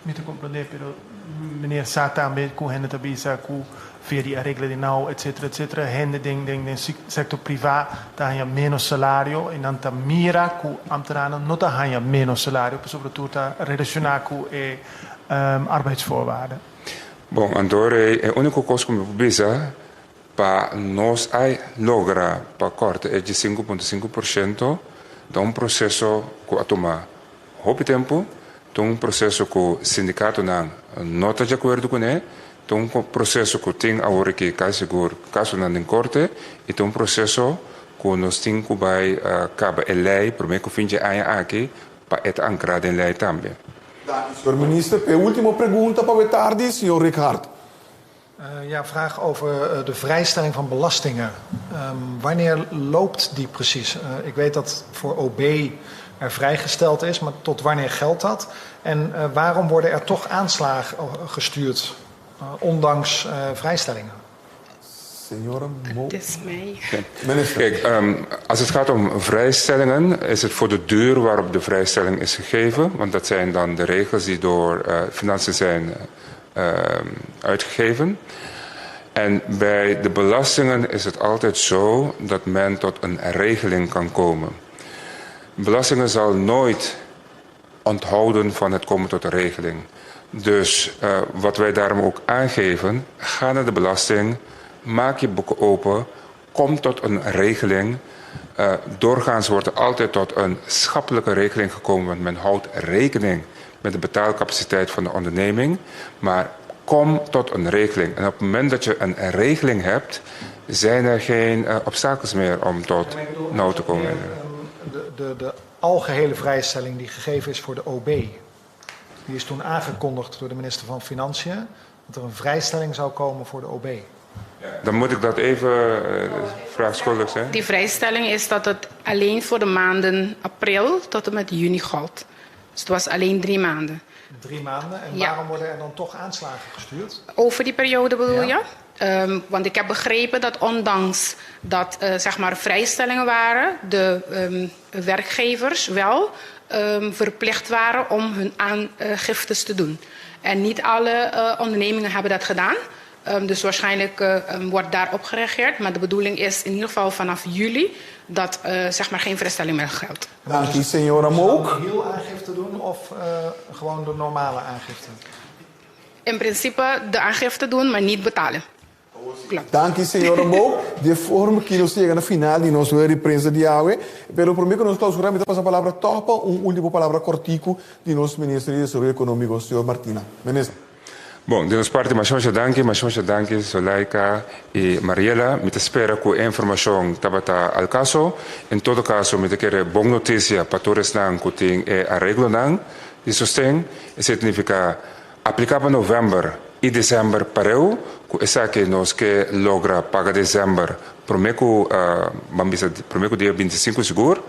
Mi ta comprende, pero meneer sa tambe cu hende ta bisa cu via di aregla di now etcetera etcetera hende den den den sector priva ta haña menos salario y nan ta mira cu ambtenaarnan no ta haña menos salario pasobra tur ta relaciona cu e arbeidsvoorwaarden. Bon, anto e unico cos cu mi por bisa Pa nos a logra pa kòrta e 15.5% ta un proseso ku a tuma hopi tempu, ta un proseso ku sindikatonan no ta di akuerdo kuné, ta un proseso ku tin awor aki kasi sigur kasonan den korte i ta un proseso ku nos tin ku bai kaba e lei promé ku fin dje aña aki pa e ta ankrá den lei tambe. Danki, señor Minister. P'e último pregunta pa we tardi, señor Righard. Ja, vraag over de vrijstelling van belastingen. Wanneer loopt die precies? Ik weet dat voor OB er vrijgesteld is, maar tot wanneer geldt dat? En waarom worden er toch aanslagen gestuurd, ondanks vrijstellingen? Señora Mo. Het is mij. Minister. Kijk, als het gaat om vrijstellingen, is het voor de duur waarop de vrijstelling is gegeven. Want dat zijn dan de regels die door Financiën zijn uitgegeven. En bij de belastingen is het altijd zo dat men tot een regeling kan komen. Belastingen zal nooit onthouden van het komen tot een regeling. Dus wat wij daarom ook aangeven, ga naar de belasting, maak je boeken open, kom tot een regeling. Doorgaans wordt er altijd tot een schappelijke regeling gekomen, want men houdt rekening met de betaalcapaciteit van de onderneming. Maar kom tot een regeling. En op het moment dat je een regeling hebt, zijn er geen obstakels meer om tot nou te komen. De algehele vrijstelling die gegeven is voor de OB, die is toen aangekondigd door de minister van Financiën, dat er een vrijstelling zou komen voor de OB. Dan moet ik dat even vraag schuldig zijn. Die vrijstelling is dat het alleen voor de maanden april tot en met juni geldt. Dus het was alleen 3 maanden. 3 maanden? En Ja. waarom worden er dan toch aanslagen gestuurd? Over die periode bedoel Ja. je? Um, want ik heb begrepen dat ondanks dat uh, zeg maar vrijstellingen waren, de um, werkgevers wel um, verplicht waren om hun aangiftes te doen. En niet alle uh, ondernemingen hebben dat gedaan. Um, dus waarschijnlijk uh, um, wordt daarop gereageerd. Maar de bedoeling is in ieder geval vanaf juli dat uh, zeg maar geen vrijstelling meer geldt. Dank u, señora Mook. Heel aangifte doen of uh, gewoon de normale aangifte? In principe de aangifte doen, maar niet betalen. Klopt. Danki, señora Mook. Di e forma aki nos yega na final di nos rueda di prensa di awe. Pero prome ku nos klausurá mi ta pasa palabra tòg pa un último palabra kòrtiku di nos minister di Desaroyo Ekonómiko, señor Martina. Minister. Bon, di nos parti masha masha danki, masha masha danki Zulaika i Mariela. Mi ta spera ku e informashon tabata al kaso. En todo kaso mi ta kere bon notisia pa tur esnan ku tin e areglonan di sosten. Esei ta nifiká Apliká pa novèmber i desèmber pareu ku esaki nos ke logra paga desèmber promé ku ban bisa promé ku dia 25 sigur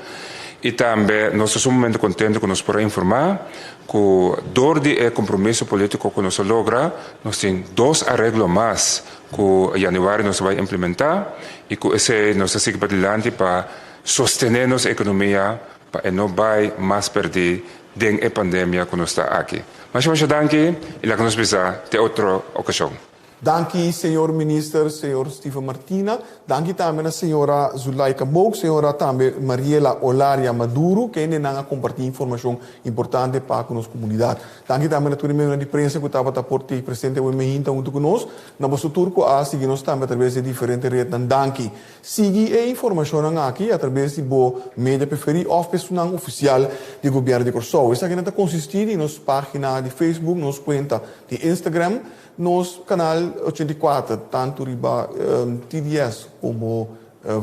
i tambe nos ta sumamente kontentu ku nos por a informá ku dor di e kompromiso polítiko ku nos a logra nos tin dos areglo mas ku yanüari nos ta bai implementá i ku esei nos ta sigui padilanti pa sostené nos ekonomia pa e no bai mas pèrdí den e pandemia ku nos ta aki. Masha masha danki i laga nos bisa te otro okashon. Danki señor Minister señor Steven Martina. Danki tambe na señora Zulaika Mook, señora tambe Mariela Olaria Maduro kendenan a kompartí informashon importante pa ku nos komunidat. Danki tambe na tur e medionan di prensa ku tabata por te presente awe mehinta huntu ku nos. Na boso tur ku a sigui nos tambe atraves di e diferente retnan danki. Sigui e informashonnan aki atrabes di bo media preferí òf p'esunnan ofisial di Gobièrnu di Kòrsou. Esakinan ta konsistí di nos página di Facebook, nos kuenta di Instagram, nos kanal 84 tantu riba TDS komo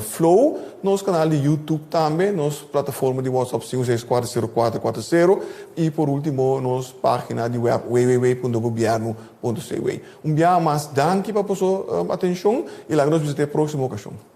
Flow, nos kanal di YouTube tambe, nos plataforma di WhatsApp 5640440 i por último nos página di wèb www.gobiernu.cw. Un biaha mas danki pa boso atenshon i laga nos bisita e próksimo okashon.